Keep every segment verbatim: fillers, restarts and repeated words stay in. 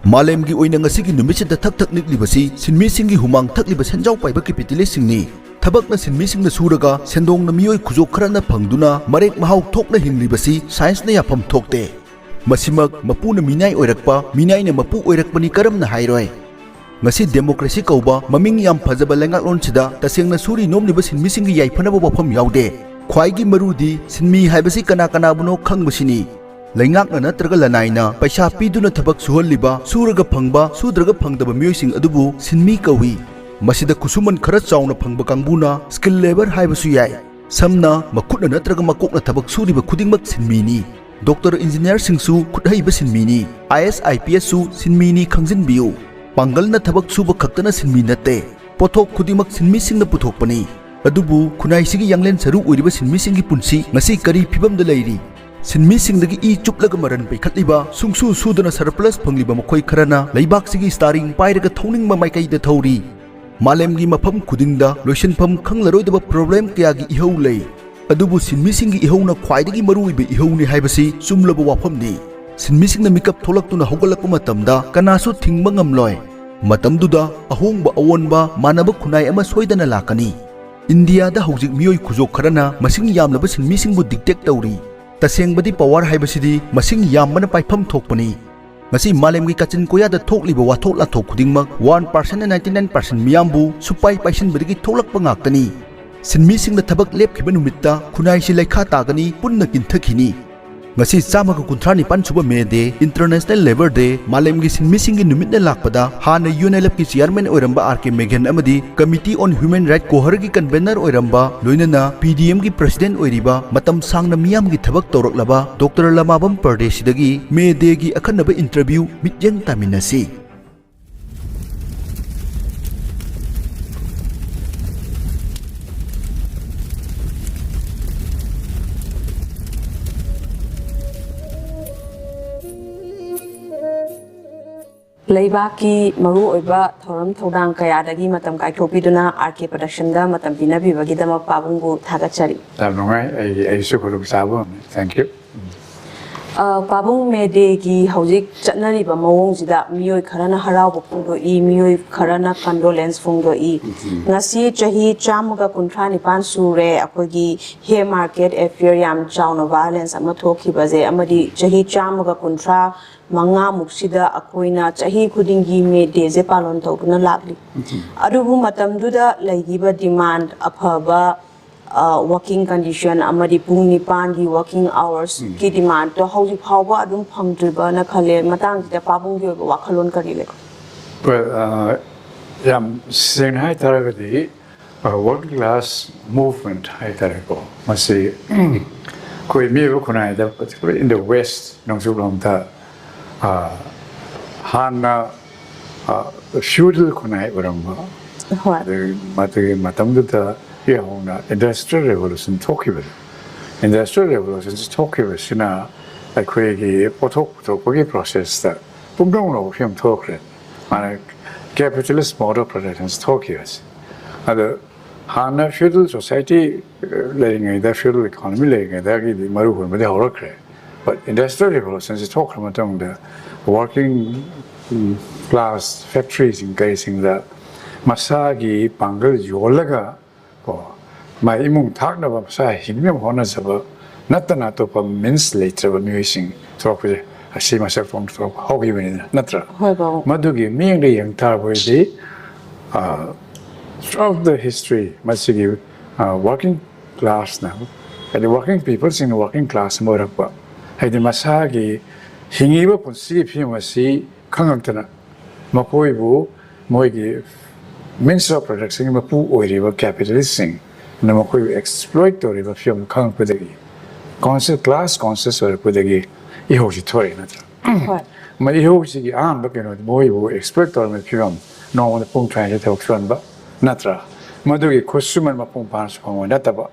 ꯃꯥꯂꯦꯝꯒꯤ ꯑꯣꯏꯅ ꯉꯁꯤꯒꯤ ꯅꯨꯃꯤꯠꯁꯤꯗ ꯊꯛ ꯊꯛ ꯅꯤꯛꯂꯤꯕꯁꯤ ꯁꯤꯟꯃꯤꯁꯤꯡꯒꯤ ꯍꯨꯃꯥꯡ ꯊꯛꯂꯤꯕ ꯁꯦꯟꯖꯥꯎ ꯄꯥꯏꯕ ꯀꯦꯄꯤꯇꯦꯂꯤꯁꯁꯤꯡꯅꯤ꯫ ꯊꯕꯛꯅ ꯁꯤꯟꯃꯤꯁꯤꯡꯅ ꯁꯨꯔꯒ ꯁꯦꯟꯗꯣꯡꯅ ꯃꯤꯑꯣꯏ ꯈꯨꯖꯣꯞ ꯈꯔꯅ ꯐꯪꯗꯨꯅ ꯃꯔꯦꯛ ꯃꯍꯥꯎ ꯊꯣꯛꯅ ꯍꯤꯡꯂꯤꯕꯁꯤ ꯁꯥꯏꯟꯁꯅ ꯌꯥꯐꯝ ꯊꯣꯛꯇꯦ꯫ ꯃꯁꯤꯃꯛ ꯃꯄꯨꯅ ꯃꯤꯅꯥꯏ ꯑꯣꯏꯔꯛꯄ, ꯃꯤꯅꯥꯏꯅ ꯃꯄꯨ ꯑꯣꯏꯔꯛꯄꯅꯤ ꯀꯔꯝꯅ ꯍꯥꯏꯔꯣꯏ? ꯉꯁꯤ ꯗꯦꯃꯣꯀ꯭ꯔꯦꯁꯤ ꯀꯧꯕ ꯃꯃꯤꯡ ꯌꯥꯝ ꯐꯖꯕ ꯂꯩꯉꯥꯛꯂꯣꯟꯁꯤꯗ ꯇꯁꯦꯡꯅ ꯁꯨꯔꯤ ꯅꯣꯝꯂꯤꯕ ꯁꯤꯟꯃꯤꯁꯤꯡꯒꯤ ꯌꯥꯏꯐꯅꯕ ꯋꯥꯐꯝ ꯌꯥꯎꯗꯦ꯫ ꯈ꯭ꯋꯥꯏꯒꯤ ꯃꯔꯨꯗꯤ ꯁꯤꯟꯃꯤ ꯍꯥꯏꯕꯁꯤ ꯀꯅꯥ ꯀꯅꯥꯕꯨꯅꯣ ꯈꯪꯕꯁꯤꯅꯤ꯫ ꯂꯩꯉꯥꯛꯅ ꯅꯠꯇ꯭ꯔꯒ ꯂꯅꯥꯏꯅ ꯄꯩꯁꯥ ꯄꯤꯗꯨꯅ ꯊꯕꯛ ꯁꯨꯍꯜꯂꯤꯕ, ꯁꯨꯔꯒ ꯐꯪꯕ, ꯁꯨꯗ꯭ꯔꯒ ꯐꯪꯗꯕ ꯃꯤꯑꯣꯏꯁꯤꯡ ꯑꯗꯨꯕꯨ ꯁꯤꯟꯃꯤ ꯀꯧꯏ꯫ ꯃꯁꯤꯗ ꯈꯨꯠꯁꯨꯃꯟ ꯈꯔ ꯆꯥꯎꯅ ꯐꯪꯕ ꯀꯥꯡꯕꯨꯅ skilled labour ꯍꯥꯏꯕꯁꯨ ꯌꯥꯏ꯫ ꯁꯝꯅ, ꯃꯈꯨꯠꯅ ꯅꯠꯇ꯭ꯔꯒ ꯃꯀꯣꯛꯅ ꯊꯕꯛ ꯁꯨꯔꯤꯕ ꯈꯨꯗꯤꯡꯃꯛ ꯁꯤꯟꯃꯤꯅꯤ꯫ Doctor, ꯏꯟꯖꯤꯅꯤꯌꯥꯔꯁꯤꯡꯁꯨ ꯈꯨꯠꯍꯩꯕ ꯁꯤꯟꯃꯤꯅꯤ꯫ I S, I P ꯑꯦꯁꯁꯨ ꯁꯤꯟꯃꯤꯅꯤ, ꯈꯪꯖꯤꯟꯕꯤꯌꯨ꯫ ꯄꯥꯡꯒꯜꯅ ꯊꯕꯛ ꯁꯨꯕ ꯈꯛꯇꯅ ꯁꯤꯟꯃꯤ ꯅꯠꯇꯦ꯫ ꯄꯣꯠꯊꯣꯛ ꯈꯨꯗꯤꯡꯃꯛ ꯁꯤꯟꯃꯤꯁꯤꯡꯅ ꯄꯨꯊꯣꯛꯄꯅꯤ꯫ ꯑꯗꯨꯕꯨ ꯈꯨꯟꯅꯥꯏꯁꯤꯒꯤ ꯌꯥꯡꯂꯦꯟ ꯁꯔꯨ ꯑꯣꯏꯔꯤꯕ ꯁꯤꯟꯃꯤꯁꯤꯡꯒꯤ ꯄꯨꯟꯁꯤ ꯉꯁꯤ ꯀꯔꯤ ꯐꯤꯕꯝꯗ ꯂꯩꯔꯤ? ꯁꯤꯟꯃꯤꯁꯤꯡꯗꯒꯤ ꯏ ꯆꯨꯞꯂꯒ ꯃꯔꯟ ꯄꯩꯈꯠꯂꯤꯕ, ꯁꯨꯡꯁꯨ ꯁꯨꯗꯅ surplus ꯐꯪꯂꯤꯕ ꯃꯈꯣꯏ ꯈꯔꯅ ꯂꯩꯕꯥꯛꯁꯤꯒꯤ steering ꯄꯥꯏꯔꯒ ꯊꯧꯅꯤꯡꯕ ꯃꯥꯏꯀꯩꯗ ꯊꯧꯔꯤ꯫ ꯃꯥꯂꯦꯝꯒꯤ ꯃꯐꯝ ꯈꯨꯗꯤꯡꯗ ꯂꯣꯏꯁꯤꯟꯐꯝ ꯈꯪꯂꯔꯣꯏꯗꯕ problem ꯀꯌꯥꯒꯤ ꯏꯍꯧ ꯂꯩ꯫ ꯑꯗꯨꯕꯨ ꯁꯤꯟꯃꯤꯁꯤꯡꯒꯤ ꯏꯍꯧꯅ ꯈ꯭ꯋꯥꯏꯗꯒꯤ ꯃꯔꯨꯑꯣꯏꯕ ꯏꯍꯧꯅꯤ ꯍꯥꯏꯕꯁꯤ ꯆꯨꯝꯂꯕ ꯋꯥꯐꯝꯅꯤ꯫ ꯁꯤꯟꯃꯤꯁꯤꯡꯅ ꯃꯤꯀꯞ ꯊꯣꯛꯂꯛꯇꯨꯅ ꯍꯧꯒꯠꯂꯛꯄ ꯃꯇꯝꯗ ꯀꯅꯥꯁꯨ ꯊꯤꯡꯕ ꯉꯝꯂꯣꯏ꯫ ꯃꯇꯝꯗꯨꯗ ꯑꯍꯣꯡꯕ ꯑꯑꯣꯟꯕ ꯃꯥꯟꯅꯕ ꯈꯨꯟꯅꯥꯏ ꯑꯃ ꯁꯣꯏꯗꯅ ꯂꯥꯛꯀꯅꯤ꯫ ꯏꯟꯗꯤꯌꯥꯗ ꯍꯧꯖꯤꯛ ꯃꯤꯑꯣꯏ ꯈꯨꯖꯣꯞ ꯈꯔꯅ ꯃꯁꯤꯡ ꯌꯥꯝꯂꯕ ꯁꯤꯟꯃꯤꯁꯤꯡꯕꯨ dictate ꯇꯧꯔꯤ꯫ ꯇꯁꯦꯡꯕꯗꯤ power ꯍꯥꯏꯕꯁꯤꯗꯤ ꯃꯁꯤꯡ ꯌꯥꯝꯕꯅ ꯄꯥꯏꯐꯝ ꯊꯣꯛꯄꯅꯤ꯫ ꯉꯁꯤ ꯃꯥꯂꯦꯝꯒꯤ ꯀꯥꯆꯤꯟ ꯀꯣꯌꯥꯗ ꯊꯣꯛꯂꯤꯕ ꯋꯥꯊꯣꯛ ꯂꯥꯟꯊꯣꯛ ꯈꯨꯗꯤꯡꯃꯛ one percent and ninety nine percent ꯃꯤꯌꯥꯝꯕꯨ ꯁꯨꯄꯥꯏ ꯄꯥꯏꯁꯤꯟꯕꯗꯒꯤ ꯊꯣꯛꯂꯛꯄ ꯉꯥꯛꯇꯅꯤ꯫ ꯁꯤꯟꯃꯤꯁꯤꯡꯅ ꯊꯕꯛ ꯂꯦꯞꯈꯤꯕ ꯅꯨꯃꯤꯠꯇ ꯈꯨꯟꯅꯥꯏꯁꯤ ꯂꯩꯈꯥ ꯇꯥꯒꯅꯤ, ꯄꯨꯟꯅ ꯀꯤꯟꯊꯈꯤꯅꯤ꯫ ꯉꯁꯤ ꯆꯥꯝꯃꯒ ꯀꯨꯟꯊ꯭ꯔꯥ ꯅꯤꯄꯥꯟ ꯁꯨꯕ May Day, International Labour Day, ꯃꯥꯂꯦꯝꯒꯤ ꯁꯤꯟꯃꯤꯁꯤꯡꯒꯤ ꯅꯨꯃꯤꯠꯅ ꯂꯥꯛꯄꯗ ꯍꯥꯟꯅ ꯌꯨ ꯑꯦꯟ ꯑꯦꯜ ꯑꯦꯐꯀꯤ chairman ꯑꯣꯏꯔꯝꯕ ꯑꯥꯔ ꯀꯦ ꯃꯦꯘꯟ ꯑꯃꯗꯤ Committee on Human Right ꯀꯣꯍꯔꯒꯤ convener ꯑꯣꯏꯔꯝꯕ, ꯂꯣꯏꯅꯅ ꯄꯤ ꯗꯤ ꯑꯦꯝꯒꯤ president ꯑꯣꯏꯔꯤꯕ, ꯃꯇꯝ ꯁꯥꯡꯅ ꯃꯤꯌꯥꯝꯒꯤ ꯊꯕꯛ ꯇꯧꯔꯛꯂꯕ ꯗꯣꯛꯇꯔ ꯂꯃꯥꯕꯝ ꯄꯔꯗꯦꯁꯤꯗꯒꯤ May Dayꯒꯤ ꯑꯈꯟꯅꯕ interview ꯃꯤꯠꯌꯦꯡ ꯇꯥꯃꯤꯟꯅꯁꯤ꯫ ꯂꯩꯕꯥꯛꯀꯤ ꯃꯔꯨꯑꯣꯏꯕ ꯊꯧꯔꯝ ꯊꯧꯗꯥꯡ ꯀꯌꯥꯗꯒꯤ ꯃꯇꯝ ꯀꯥꯏꯊꯣꯛꯄꯤꯗꯨꯅ ꯑꯥꯔ ꯀꯦ ꯄ꯭ꯔꯗꯛꯁꯟꯗ ꯃꯇꯝ ꯄꯤꯅꯕꯤꯕꯒꯤꯗꯃꯛ ꯄꯥꯕꯨꯡꯕꯨ ꯊꯥꯒꯠꯆꯔꯤ꯫ ꯌꯥꯝ ꯅꯨꯡꯉꯥꯏ꯫ ꯑꯩ ꯑꯩꯁꯨ ꯈꯨꯗꯣꯡꯆꯥꯕ ꯑꯃꯅꯤ꯫ Thank you꯫ ꯑ, ꯄꯥꯕꯨꯡ ꯃꯦ ꯗꯦꯒꯤ ꯍꯧꯖꯤꯛ ꯆꯠꯅꯔꯤꯕ ꯃꯑꯣꯡꯁꯤꯗ ꯃꯤꯑꯣꯏ ꯈꯔꯅ ꯍꯔꯥꯎꯕ ꯐꯣꯡꯗꯣꯛꯏ, ꯃꯤꯑꯣꯏ ꯈꯔꯅ ꯀꯟꯗꯣꯂꯦꯟꯁ ꯐꯣꯡꯗꯣꯛꯏ꯫ ꯉꯁꯤ ꯆꯍꯤ ꯆꯥꯝꯃꯒ ꯀꯨꯟꯊ꯭ꯔꯥ ꯅꯤꯄꯥꯟ ꯁꯨꯔꯦ ꯑꯩꯈꯣꯏꯒꯤ ꯍꯦ ꯃꯥꯔꯀꯦꯠ ꯑꯦꯐꯤꯌꯔ ꯌꯥꯝ ꯆꯥꯎꯅ ꯚꯥꯏꯑꯣꯂꯦꯟꯁ ꯑꯃ ꯊꯣꯛꯈꯤꯕꯁꯦ, ꯑꯃꯗꯤ ꯆꯍꯤ ꯆꯥꯝꯃꯒ ꯀꯨꯟꯊ꯭ꯔꯥ ꯃꯉꯥꯃꯨꯛꯁꯤꯗ ꯑꯩꯈꯣꯏꯅ ꯆꯍꯤ ꯈꯨꯗꯤꯡꯒꯤ ꯃꯦ ꯗꯦꯁꯦ ꯄꯥꯂꯣꯟ ꯇꯧꯗꯨꯅ ꯂꯥꯛꯂꯤ꯫ ꯑꯗꯨꯕꯨ ꯃꯇꯝꯗꯨꯗ ꯂꯩꯈꯤꯕ ꯗꯤꯃꯥꯟ, ꯑꯐꯕ ꯋꯥꯔꯀꯤꯡ ꯀꯟꯗꯤꯁꯟ ꯑꯃꯗꯤ ꯄꯨꯡ ꯅꯤꯄꯥꯟꯒꯤ ꯋꯥꯔꯀꯤꯡ ꯑꯋꯥꯔꯁꯀꯤ ꯗꯤꯃꯥꯟꯗꯣ ꯍꯧꯖꯤꯛ ꯐꯥꯎꯕ ꯑꯗꯨꯝ ꯐꯪꯗ꯭ꯔꯤꯕꯅ ꯈꯜꯂꯦ꯫ ꯃꯇꯥꯡꯁꯤꯗ ꯄꯥꯕꯨꯡꯒꯤ ꯑꯣꯏꯕ ꯋꯥꯈꯜꯂꯣꯟ ꯀꯔꯤ ꯂꯩ? Well, uh, ꯌꯥꯝ ꯁꯦꯡꯅ ꯍꯥꯏꯇꯥꯔꯒꯗꯤ, ꯋꯥꯔꯀꯤꯡ ꯀ꯭ꯂꯥꯁ ꯃꯨꯚꯃꯦꯟꯠ ꯍꯥꯏꯇꯥꯔꯦꯀꯣ, ꯃꯁꯤ ꯑꯩꯈꯣꯏ ꯃꯤꯑꯣꯏꯕ ꯈꯨꯟꯅꯥꯏꯗ, particularly in the West, ꯅꯣꯡꯆꯨꯞꯂꯣꯝꯗ, ꯑ, ꯍꯥꯟꯅ ꯐ꯭ꯌꯨꯗꯜ ꯈꯨꯟꯅꯥꯏ ꯑꯣꯏꯔꯝꯕ, ꯍꯣꯏ꯫ ꯑꯗꯒꯤ ꯃꯗꯨꯒꯤ ꯃꯇꯝꯗꯨꯗꯒꯤ ꯍꯧꯅ ꯏꯟꯗꯁꯇ꯭ꯔꯤꯌꯦꯜ ꯔꯦꯚꯣꯂꯨꯁꯟ ꯊꯣꯛꯈꯤꯕꯅꯤ꯫ ꯏꯟꯗꯁꯇ꯭ꯔꯤꯌꯦꯜ ꯔꯦꯚꯣꯂꯨꯁꯟꯁꯤ ꯊꯣꯛꯈꯤꯕꯁꯤꯅ ꯑꯩꯈꯣꯏꯒꯤ ꯄꯣꯠꯊꯣꯛ ꯄꯨꯊꯣꯛꯄꯒꯤ ꯄ꯭ꯔꯣꯁꯦꯁꯇ ꯄꯨꯡꯅꯧ ꯅꯧꯕ ꯐꯤꯕꯝ ꯊꯣꯛꯈ꯭ꯔꯦ꯫ ꯃꯥꯅ ꯀꯦꯄꯤꯇꯦꯂꯤꯁ ꯃꯣꯗꯦꯜ ꯑꯣꯐ ꯄ꯭ꯔꯗꯛꯁꯟꯁꯤ ꯊꯣꯛꯈꯤꯕꯁꯤ꯫ ꯑꯗꯣ ꯍꯥꯟꯅ ꯐ꯭ꯌꯨꯗꯜ ꯁꯣꯁꯥꯏꯇꯤ ꯂꯩꯔꯤꯉꯩꯗ, ꯐ꯭ꯌꯨꯗꯜ ꯏꯀꯣꯅꯣꯃꯤ ꯂꯩꯔꯤꯉꯩꯗꯒꯤꯗꯤ ꯃꯔꯨ ꯍꯨꯟꯕꯗꯤ ꯍꯧꯔꯛꯈ꯭ꯔꯦ꯫ But ꯏꯟꯗꯁꯇ꯭ꯔꯤꯌꯦꯜ ꯔꯦꯚꯣꯂꯨꯁꯟꯁꯤ ꯊꯣꯛꯈ꯭ꯔ ꯃꯇꯨꯡꯗ ꯋꯥꯔꯀꯤꯡ ꯀ꯭ꯂꯥꯁ ꯐꯦꯛꯇ꯭ꯔꯤꯁꯤꯡ ꯀꯔꯤꯁꯤꯡꯗ ꯃꯁꯥꯒꯤ ꯄꯥꯡꯒꯜ ꯌꯣꯜꯂꯒ ꯀꯣ, ꯃꯥꯏ ꯏꯃꯨꯡ ꯊꯥꯛꯅꯕ, ꯃꯁꯥ ꯍꯤꯡꯅꯕ ꯍꯣꯠꯅꯖꯕ ꯅꯠꯇꯅ ꯑꯇꯣꯞꯄ ꯃꯤꯟꯁ ꯂꯩꯇ꯭ꯔꯕ ꯃꯤꯑꯣꯏꯁꯤꯡ ꯊꯣꯛꯂꯛꯄꯁꯦ, ꯑꯁꯤ ꯃꯁꯛ ꯊꯣꯛꯅ ꯊꯣꯛꯂꯛꯄ ꯍꯧꯈꯤꯕꯅꯤꯅ, ꯅꯠꯇ꯭ꯔꯥ? ꯍꯣꯏ, ꯄꯥꯕꯨꯡ꯫ ꯃꯗꯨꯒꯤ ꯃꯤꯠꯌꯦꯡꯗ ꯌꯦꯡ ꯇꯥꯔꯕꯗꯤ, throughout the history, ꯃꯁꯤꯒꯤ ꯋꯥꯔꯀꯤꯡ ꯀ꯭ꯂꯥꯁꯅ, ꯍꯥꯏꯗꯤ ꯋꯥꯔꯀꯤꯡ ꯄꯤꯄꯜꯁꯤꯡꯅ ꯋꯥꯔꯀꯤꯡ ꯀ꯭ꯂꯥꯁ ꯑꯃ ꯑꯣꯏꯔꯛꯄ, ꯍꯥꯏꯗꯤ ꯃꯁꯥꯒꯤ ꯍꯤꯡꯉꯤꯕ ꯄꯨꯟꯁꯤꯒꯤ ꯐꯤꯕꯝ ꯑꯁꯤ ꯈꯪꯉꯛꯇꯅ ꯃꯈꯣꯏꯕꯨ ꯃꯣꯏꯒꯤ ꯃꯤꯟꯁ ꯑꯣꯐ ꯄ꯭ꯔꯗꯛꯁꯟꯒꯤ ꯃꯄꯨ ꯑꯣꯏꯔꯤꯕ ꯀꯦꯄꯤꯇꯦꯂꯤꯁꯁꯤꯡꯅ ꯃꯈꯣꯏꯕꯨ ꯑꯦꯛꯁꯄ꯭ꯂꯣꯏꯠ ꯇꯧꯔꯤꯕ ꯐꯤꯕꯝ ꯈꯪꯉꯛꯄꯗꯒꯤ, ꯀꯣꯟꯁꯤꯌꯁ, ꯀ꯭ꯂꯥꯁ ꯀꯣꯟꯁꯤꯌꯁ ꯑꯣꯏꯔꯛꯄꯗꯒꯤ ꯏꯍꯧꯁꯤ ꯊꯣꯔꯛꯏ, ꯅꯠꯇ꯭ꯔꯥ? ꯍꯣꯏ꯫ ꯃ-, ꯏꯍꯧꯁꯤꯒꯤ ꯑꯍꯥꯟꯕ ꯀꯩꯅꯣꯗꯤ ꯃꯣꯏꯕꯨ ꯑꯦꯛꯁꯄ꯭ꯂꯣꯏꯠ ꯇꯧꯔꯝꯕ ꯐꯤꯕꯝ, ꯅꯣꯡꯃꯗ ꯄꯨꯡ ꯇꯔꯥꯅꯤꯊꯣꯏ ꯊꯕꯛ ꯁꯨꯍꯟꯕ, ꯅꯠꯇ꯭ꯔꯥ? ꯃꯗꯨꯒꯤ ꯈꯨꯠꯁꯨꯃꯟ ꯃꯄꯨꯡ ꯐꯥꯅꯁꯨ ꯐꯪꯕ ꯅꯠꯇꯕ,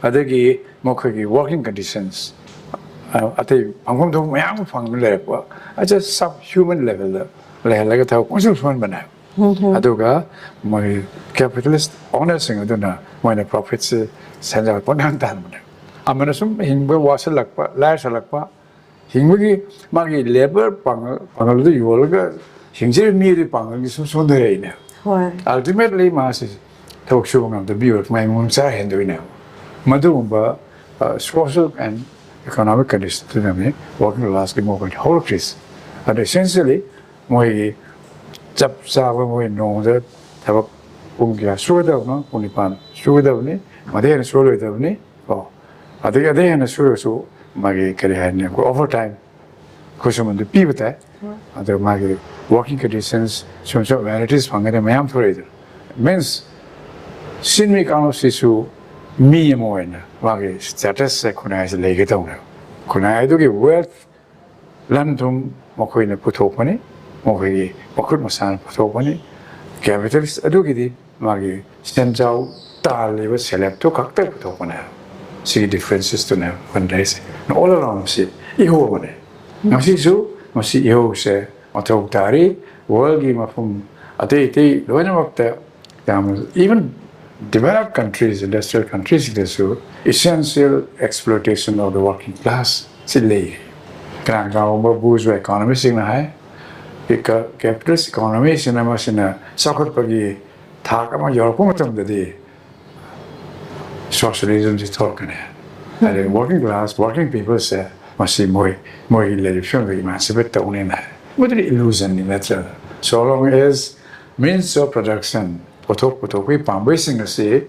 ꯑꯗꯒꯤ ꯃꯈꯣꯏꯒꯤ ꯋꯥꯔꯀꯤꯡ ꯀꯟꯗꯤꯁꯟꯁ, ꯑ, ꯑꯇꯩ ꯐꯪꯐꯝ ꯊꯣꯛꯄ ꯃꯌꯥꯝ ꯑꯃ ꯐꯪꯗꯨꯅ ꯂꯩꯔꯛꯄ, ꯑꯁ, ꯁꯕ ꯍ꯭ꯌꯨꯃꯟ ꯂꯦꯚꯦꯜꯗ ꯂꯩꯍꯜꯂꯒ ꯊꯕꯛ ꯄꯪꯁꯨ ꯁꯨꯍꯟꯕꯅꯦ꯫ ꯑꯗꯨꯒ ꯃꯣꯏ ꯀꯦꯄꯤꯇꯦꯂꯤꯁ ꯑꯣꯅꯔꯁꯤꯡ ꯑꯗꯨꯅ ꯃꯣꯏꯅ ꯄ꯭ꯔꯣꯐꯤꯠꯁꯦ, ꯁꯦꯟꯖꯥ ꯄꯪꯇꯥꯟ ꯇꯥꯟꯕꯅꯦ꯫ ꯑꯃꯅ ꯁꯨꯝ ꯍꯤꯡꯕ ꯋꯥꯁꯤꯜꯂꯛꯄ, ꯂꯥꯏꯔꯁꯜꯂꯛꯄ, ꯍꯤꯡꯕꯒꯤ ꯃꯥꯒꯤ ꯂꯦꯕꯔ ꯄꯥꯡꯒꯜ, ꯄꯥꯡꯒꯜꯗꯨ ꯌꯣꯜꯂꯒ ꯍꯤꯡꯖꯔꯤꯕ ꯃꯤꯗꯨꯒꯤ ꯄꯥꯡꯒꯜꯒꯤ ꯁꯨꯝ ꯁꯣꯟꯊꯔꯛꯏꯅꯦ꯫ ꯍꯣꯏ꯫ Ultimately ꯃꯥꯁꯤ ꯊꯕꯛ ꯁꯨꯕ ꯉꯝꯗꯕꯤ ꯑꯣꯏꯔꯛꯄ ꯃꯥꯏ ꯃꯑꯣꯡ ꯆꯥ ꯍꯦꯟꯗꯣꯏꯅꯦꯕ꯫ ꯃꯗꯨꯒꯨꯝꯕ social and economic conditionꯗꯨꯅꯅꯤ working classꯀꯤ movement ꯍꯧꯔꯛꯈ꯭ꯔꯤꯁꯦ꯫ ꯑꯗꯣ essentially ꯃꯣꯏꯒꯤ ꯆꯞ ꯆꯥꯕ ꯃꯣꯏ ꯅꯣꯡꯃꯗ ꯊꯕꯛ ꯄꯨꯡ ꯀꯌꯥ ꯁꯨꯒꯗꯕꯅꯣ? ꯄꯨꯡ ꯅꯤꯄꯥꯟ ꯁꯨꯒꯗꯕꯅꯤ, ꯃꯗꯩ ꯍꯦꯟꯅ ꯁꯨꯔꯣꯏꯗꯕꯅꯤ꯫ ꯀꯣ ꯑꯗꯒꯤ ꯑꯗꯩ ꯍꯦꯟꯅ ꯁꯨꯔꯁꯨ ꯃꯥꯒꯤ ꯀꯔꯤ ꯍꯥꯏꯅꯤ, ꯑꯩꯈꯣꯏ overtime ꯈꯨꯠꯁꯨꯃꯟꯗꯨ ꯄꯤꯕ ꯇꯥꯏ꯫ ꯑꯗꯨꯒ ꯃꯥꯒꯤ working conditions, ꯁꯨꯝ ꯁꯨꯝ amenities ꯐꯪꯒꯅꯤ, ꯃꯌꯥꯝ ꯊꯣꯛꯂꯛꯏꯗꯅ꯫ Means ꯁꯤꯟꯃꯤ ꯀꯥꯡꯂꯨꯞꯁꯤꯁꯨ ꯃꯤ ꯑꯃ ꯑꯣꯏꯅ ꯃꯥꯒꯤ statusꯁꯦ ꯈꯨꯟꯅꯥꯏꯁꯦ ꯂꯩꯒꯗꯧꯅꯦꯕ꯫ ꯈꯨꯟꯅꯥꯏ ꯑꯗꯨꯒꯤ wealth, ꯂꯟ ꯊꯨꯝ ꯃꯈꯣꯏꯅ ꯄꯨꯊꯣꯛꯄꯅꯤ, ꯃꯈꯣꯏꯒꯤ ꯃꯈꯨꯠ ꯃꯁꯥꯅ ꯄꯨꯊꯣꯛꯄꯅꯤ꯫ Capitalist ꯑꯗꯨꯒꯤꯗꯤ ꯃꯥꯒꯤ ꯁꯦꯟꯖꯥꯎ ꯇꯥꯜꯂꯤꯕ ꯁꯦꯜꯐꯇꯨ ꯈꯛꯇ ꯄꯨꯊꯣꯛꯄꯅꯦ꯫ ꯁꯤꯒꯤ differencesꯇꯨꯅꯦ ꯐꯟꯗ꯭ꯔꯩꯁꯦ꯫ All around ꯁꯤ ꯏꯍꯧ ꯑꯃꯅꯦ꯫ ꯉꯁꯤꯁꯨ ꯃꯁꯤ ꯏꯍꯧꯁꯦ ꯃꯊꯧ ꯇꯥꯔꯤ꯫ Worldꯒꯤ ꯃꯐꯝ ꯑꯇꯩ ꯑꯇꯩ ꯂꯣꯏꯅꯃꯛꯇ ꯌꯥꯝꯅ, even developed countries, industrial countryꯁꯤꯡꯗꯁꯨ essential exploitation of the working class ꯁꯤ ꯂꯩ꯫ ꯀꯅꯥꯒꯨꯝꯕ bourgeois economistꯁꯤꯡꯅ ꯍꯥꯏ, capitalist economyꯁꯤꯅ ꯃꯁꯤꯅ ꯆꯥꯎꯈꯠꯄꯒꯤ ꯊꯥꯛ ꯑꯃ ꯌꯧꯔꯛꯄ ꯃꯇꯝꯗꯗꯤ socialismꯁꯤ ꯊꯣꯛꯂꯛꯀꯅꯤ꯫ ꯑꯗꯩ working class, working peopleꯁꯦ ꯃꯁꯤ ꯃꯣꯏ ꯃꯣꯏꯒꯤ ꯂꯩꯔꯤꯕ ꯐꯤꯕꯝꯗ emancipate ꯇꯧꯅꯦꯅ ꯍꯥꯏ꯫ ꯃꯗꯨꯗꯤ illusionꯅꯤ, ꯅꯠꯇ꯭ꯔꯥ? So long as means of production, ꯄꯣꯠꯊꯣꯛ ꯄꯨꯊꯣꯛꯄꯒꯤ ꯄꯥꯝꯕꯩꯁꯤꯡ ꯑꯁꯤ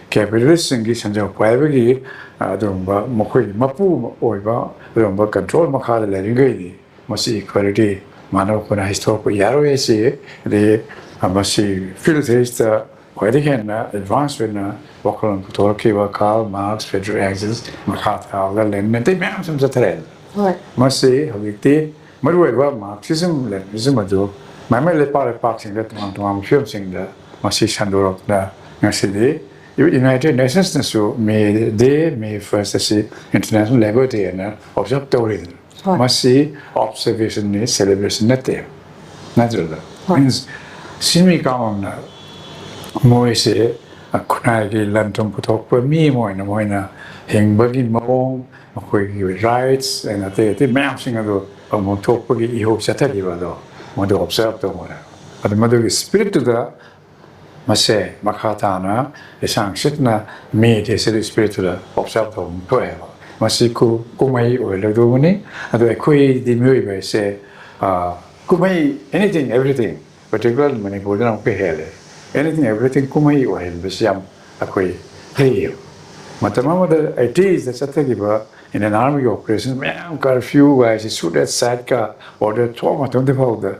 capitalistꯁꯤꯡꯒꯤ ꯁꯦꯟꯖꯥꯎ ꯄꯥꯏꯕꯒꯤ ꯑꯗꯨꯒꯨꯝꯕ ꯃꯈꯣꯏꯒꯤ ꯃꯄꯨ ꯑꯣꯏꯕ ꯑꯗꯨꯒꯨꯝꯕ control ꯃꯈꯥꯗ ꯂꯩꯔꯤꯈꯩꯗꯤ ꯃꯁꯤ equality, ꯃꯥꯟꯅꯕ ꯈꯨꯟꯅꯥꯏ ꯊꯣꯛꯄ ꯌꯥꯔꯣꯏ ꯍꯥꯏꯁꯤ꯫ ꯑꯗꯩ ꯃꯁꯤ field ꯁꯤꯗꯩꯁꯤꯗ ꯈ꯭ꯋꯥꯏꯗꯒꯤ ꯍꯦꯟꯅ advance ꯑꯣꯏꯅ ꯋꯥꯈꯜꯂꯣꯟ ꯄꯨꯊꯣꯔꯛꯈꯤꯕ Karl Marx, Frederick Engels, ꯃꯈꯥ ꯊꯥꯕꯗ Lenin, ꯑꯇꯩ ꯃꯌꯥꯝ ꯁꯨꯝ ꯆꯠꯊꯔꯛꯑꯦ꯫ ꯍꯣꯏ꯫ ꯃꯁꯤ ꯍꯧꯖꯤꯛꯇꯤ ꯃꯔꯨꯑꯣꯏꯕ Marxism, Leninism ꯑꯗꯨ ꯃꯥꯏꯃꯥꯏ ꯂꯩꯄꯥꯛ ꯂꯩꯄꯥꯛꯁꯤꯡꯗ ꯇꯣꯉꯥꯟ ꯇꯣꯉꯥꯟꯕ ꯐꯤꯕꯝꯁꯤꯡꯗ ꯃꯁꯤ ꯁꯟꯗꯣꯔꯛꯇꯨꯅ ꯉꯁꯤꯗꯤ United Nationsꯅꯁꯨ May Day, May first ꯑꯁꯤ International Labour Day ꯍꯥꯏꯅ observe ꯇꯧꯔꯤꯗꯅ꯫ ꯍꯣꯏ꯫ ꯃꯁꯤ observationꯅꯤ, celebration ꯅꯠꯇꯦ, ꯅꯠꯇ꯭ꯔꯗ? ꯍꯣꯏ꯫ Means ꯁꯤꯟꯃꯤ ꯀꯥꯡꯂꯨꯞꯅ ꯃꯣꯏꯁꯦ ꯈꯨꯟꯅꯥꯏꯒꯤ ꯂꯟ ꯊꯨꯝ ꯄꯨꯊꯣꯛꯄ ꯃꯤ ꯑꯃ ꯑꯣꯏꯅ ꯃꯣꯏꯅ ꯍꯤꯡꯕꯒꯤ ꯃꯑꯣꯡ, ꯃꯈꯣꯏꯒꯤ rights and ꯑꯇꯩ ꯑꯇꯩ ꯃꯌꯥꯝꯁꯤꯡ ꯑꯗꯨ ꯑꯃꯨꯛ ꯊꯣꯛꯄꯒꯤ ꯏꯍꯧ ꯆꯠꯊꯈꯤꯕ ꯑꯗꯣ ꯃꯗꯨ observe ꯇꯧꯕꯅꯦ꯫ ꯑꯗꯨ ꯃꯗꯨꯒꯤ spiritꯇꯨꯗ ꯃꯁꯦ ꯃꯈꯥ ꯇꯥꯅ ꯂꯤꯁꯥꯡ ꯁꯤꯠꯅ May Day ꯁꯤꯗ spiritꯇꯨꯗ observe ꯇꯧꯕ ꯑꯃ ꯊꯣꯛꯑꯦꯕ꯫ ꯃꯁꯤ ꯀꯨ-, ꯀꯨꯝꯍꯩ ꯑꯣꯏꯔꯗꯧꯕꯅꯤ꯫ ꯑꯗꯣ ꯑꯩꯈꯣꯏꯗꯤ ꯃꯤꯑꯣꯏꯕ ꯍꯥꯏꯁꯦ, ꯑ, ꯀꯨꯝꯍꯩ, anything, everything, particularly ꯃꯅꯤꯄꯨꯔꯗꯅ ꯑꯃꯨꯛꯀ ꯍꯦꯜꯂꯦ꯫ Anything, everything ꯀꯨꯝꯍꯩ ꯑꯣꯏꯍꯟꯕꯁꯤ ꯌꯥꯝ ꯑꯩꯈꯣꯏ ꯍꯩꯌꯦꯕ꯫ ꯃꯇꯝ ꯑꯃꯗ eightiesꯇ ꯆꯠꯊꯈꯤꯕ Indian Armyꯒꯤ operation ꯃꯌꯥꯝ, curfew ꯍꯥꯏꯁꯦ, shoot at sightꯀ order ꯊꯣꯛꯑ ꯃꯇꯝꯗ ꯐꯥꯎꯗ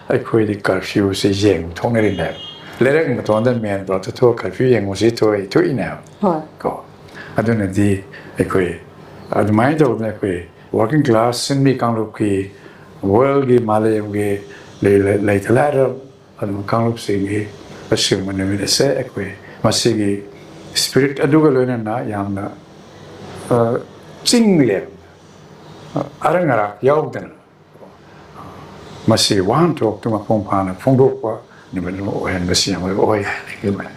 ꯑꯩꯈꯣꯏꯗꯤ curfewꯁꯦ ꯌꯦꯡꯕ ꯊꯣꯛꯅꯔꯤꯅꯦꯕ꯫ ꯂꯩꯔꯛ ꯃꯇꯣꯟꯗ main roadꯇ ꯊꯣꯛꯑ curfew ꯌꯦꯡꯉꯨꯁꯤ ꯊꯣꯛꯏ, ꯊꯣꯛꯏꯅꯦꯕ꯫ ꯍꯣꯏ꯫ ꯀꯣ꯫ ꯑꯗꯨꯅꯗꯤ ꯑꯩꯈꯣꯏ ꯑꯗꯨꯃꯥꯏꯅ ꯇꯧꯗꯅ ꯑꯩꯈꯣꯏ working class ꯁꯤꯟꯃꯤ ꯀꯥꯡꯂꯨꯞꯀꯤ, worldꯀꯤ, ꯃꯥꯂꯦꯝꯒꯤ ꯂꯩ-, ꯂꯩ-, ꯂꯩꯇ ꯂꯥꯏꯔ ꯑꯗꯨꯝ ꯀꯥꯡꯂꯨꯞꯁꯤꯡꯒꯤ ꯑꯁꯤꯒꯨꯝꯕ ꯅꯨꯃꯤꯠ ꯑꯁꯦ ꯑꯩꯈꯣꯏ ꯃꯁꯤꯒꯤ spirit ꯑꯗꯨꯒ ꯂꯣꯏꯅꯅ ꯌꯥꯝꯅ, ꯑ, ꯆꯤꯡ ꯂꯦꯟ, ꯑ, ꯑꯔꯪ ꯑꯔꯥꯛ ꯌꯥꯎꯗꯅ ꯃꯁꯤ ꯋꯥꯍꯟꯊꯣꯛꯇꯨ ꯃꯄꯨꯡ ꯐꯥꯅ ꯐꯣꯡꯗꯣꯛꯄ ꯅꯨꯃꯤꯠ ꯑꯃ ꯑꯣꯏꯍꯟꯕꯁꯤ ꯌꯥꯝ ꯃꯔꯨ ꯑꯣꯏ ꯍꯥꯏꯅ ꯈꯜꯂꯤ꯫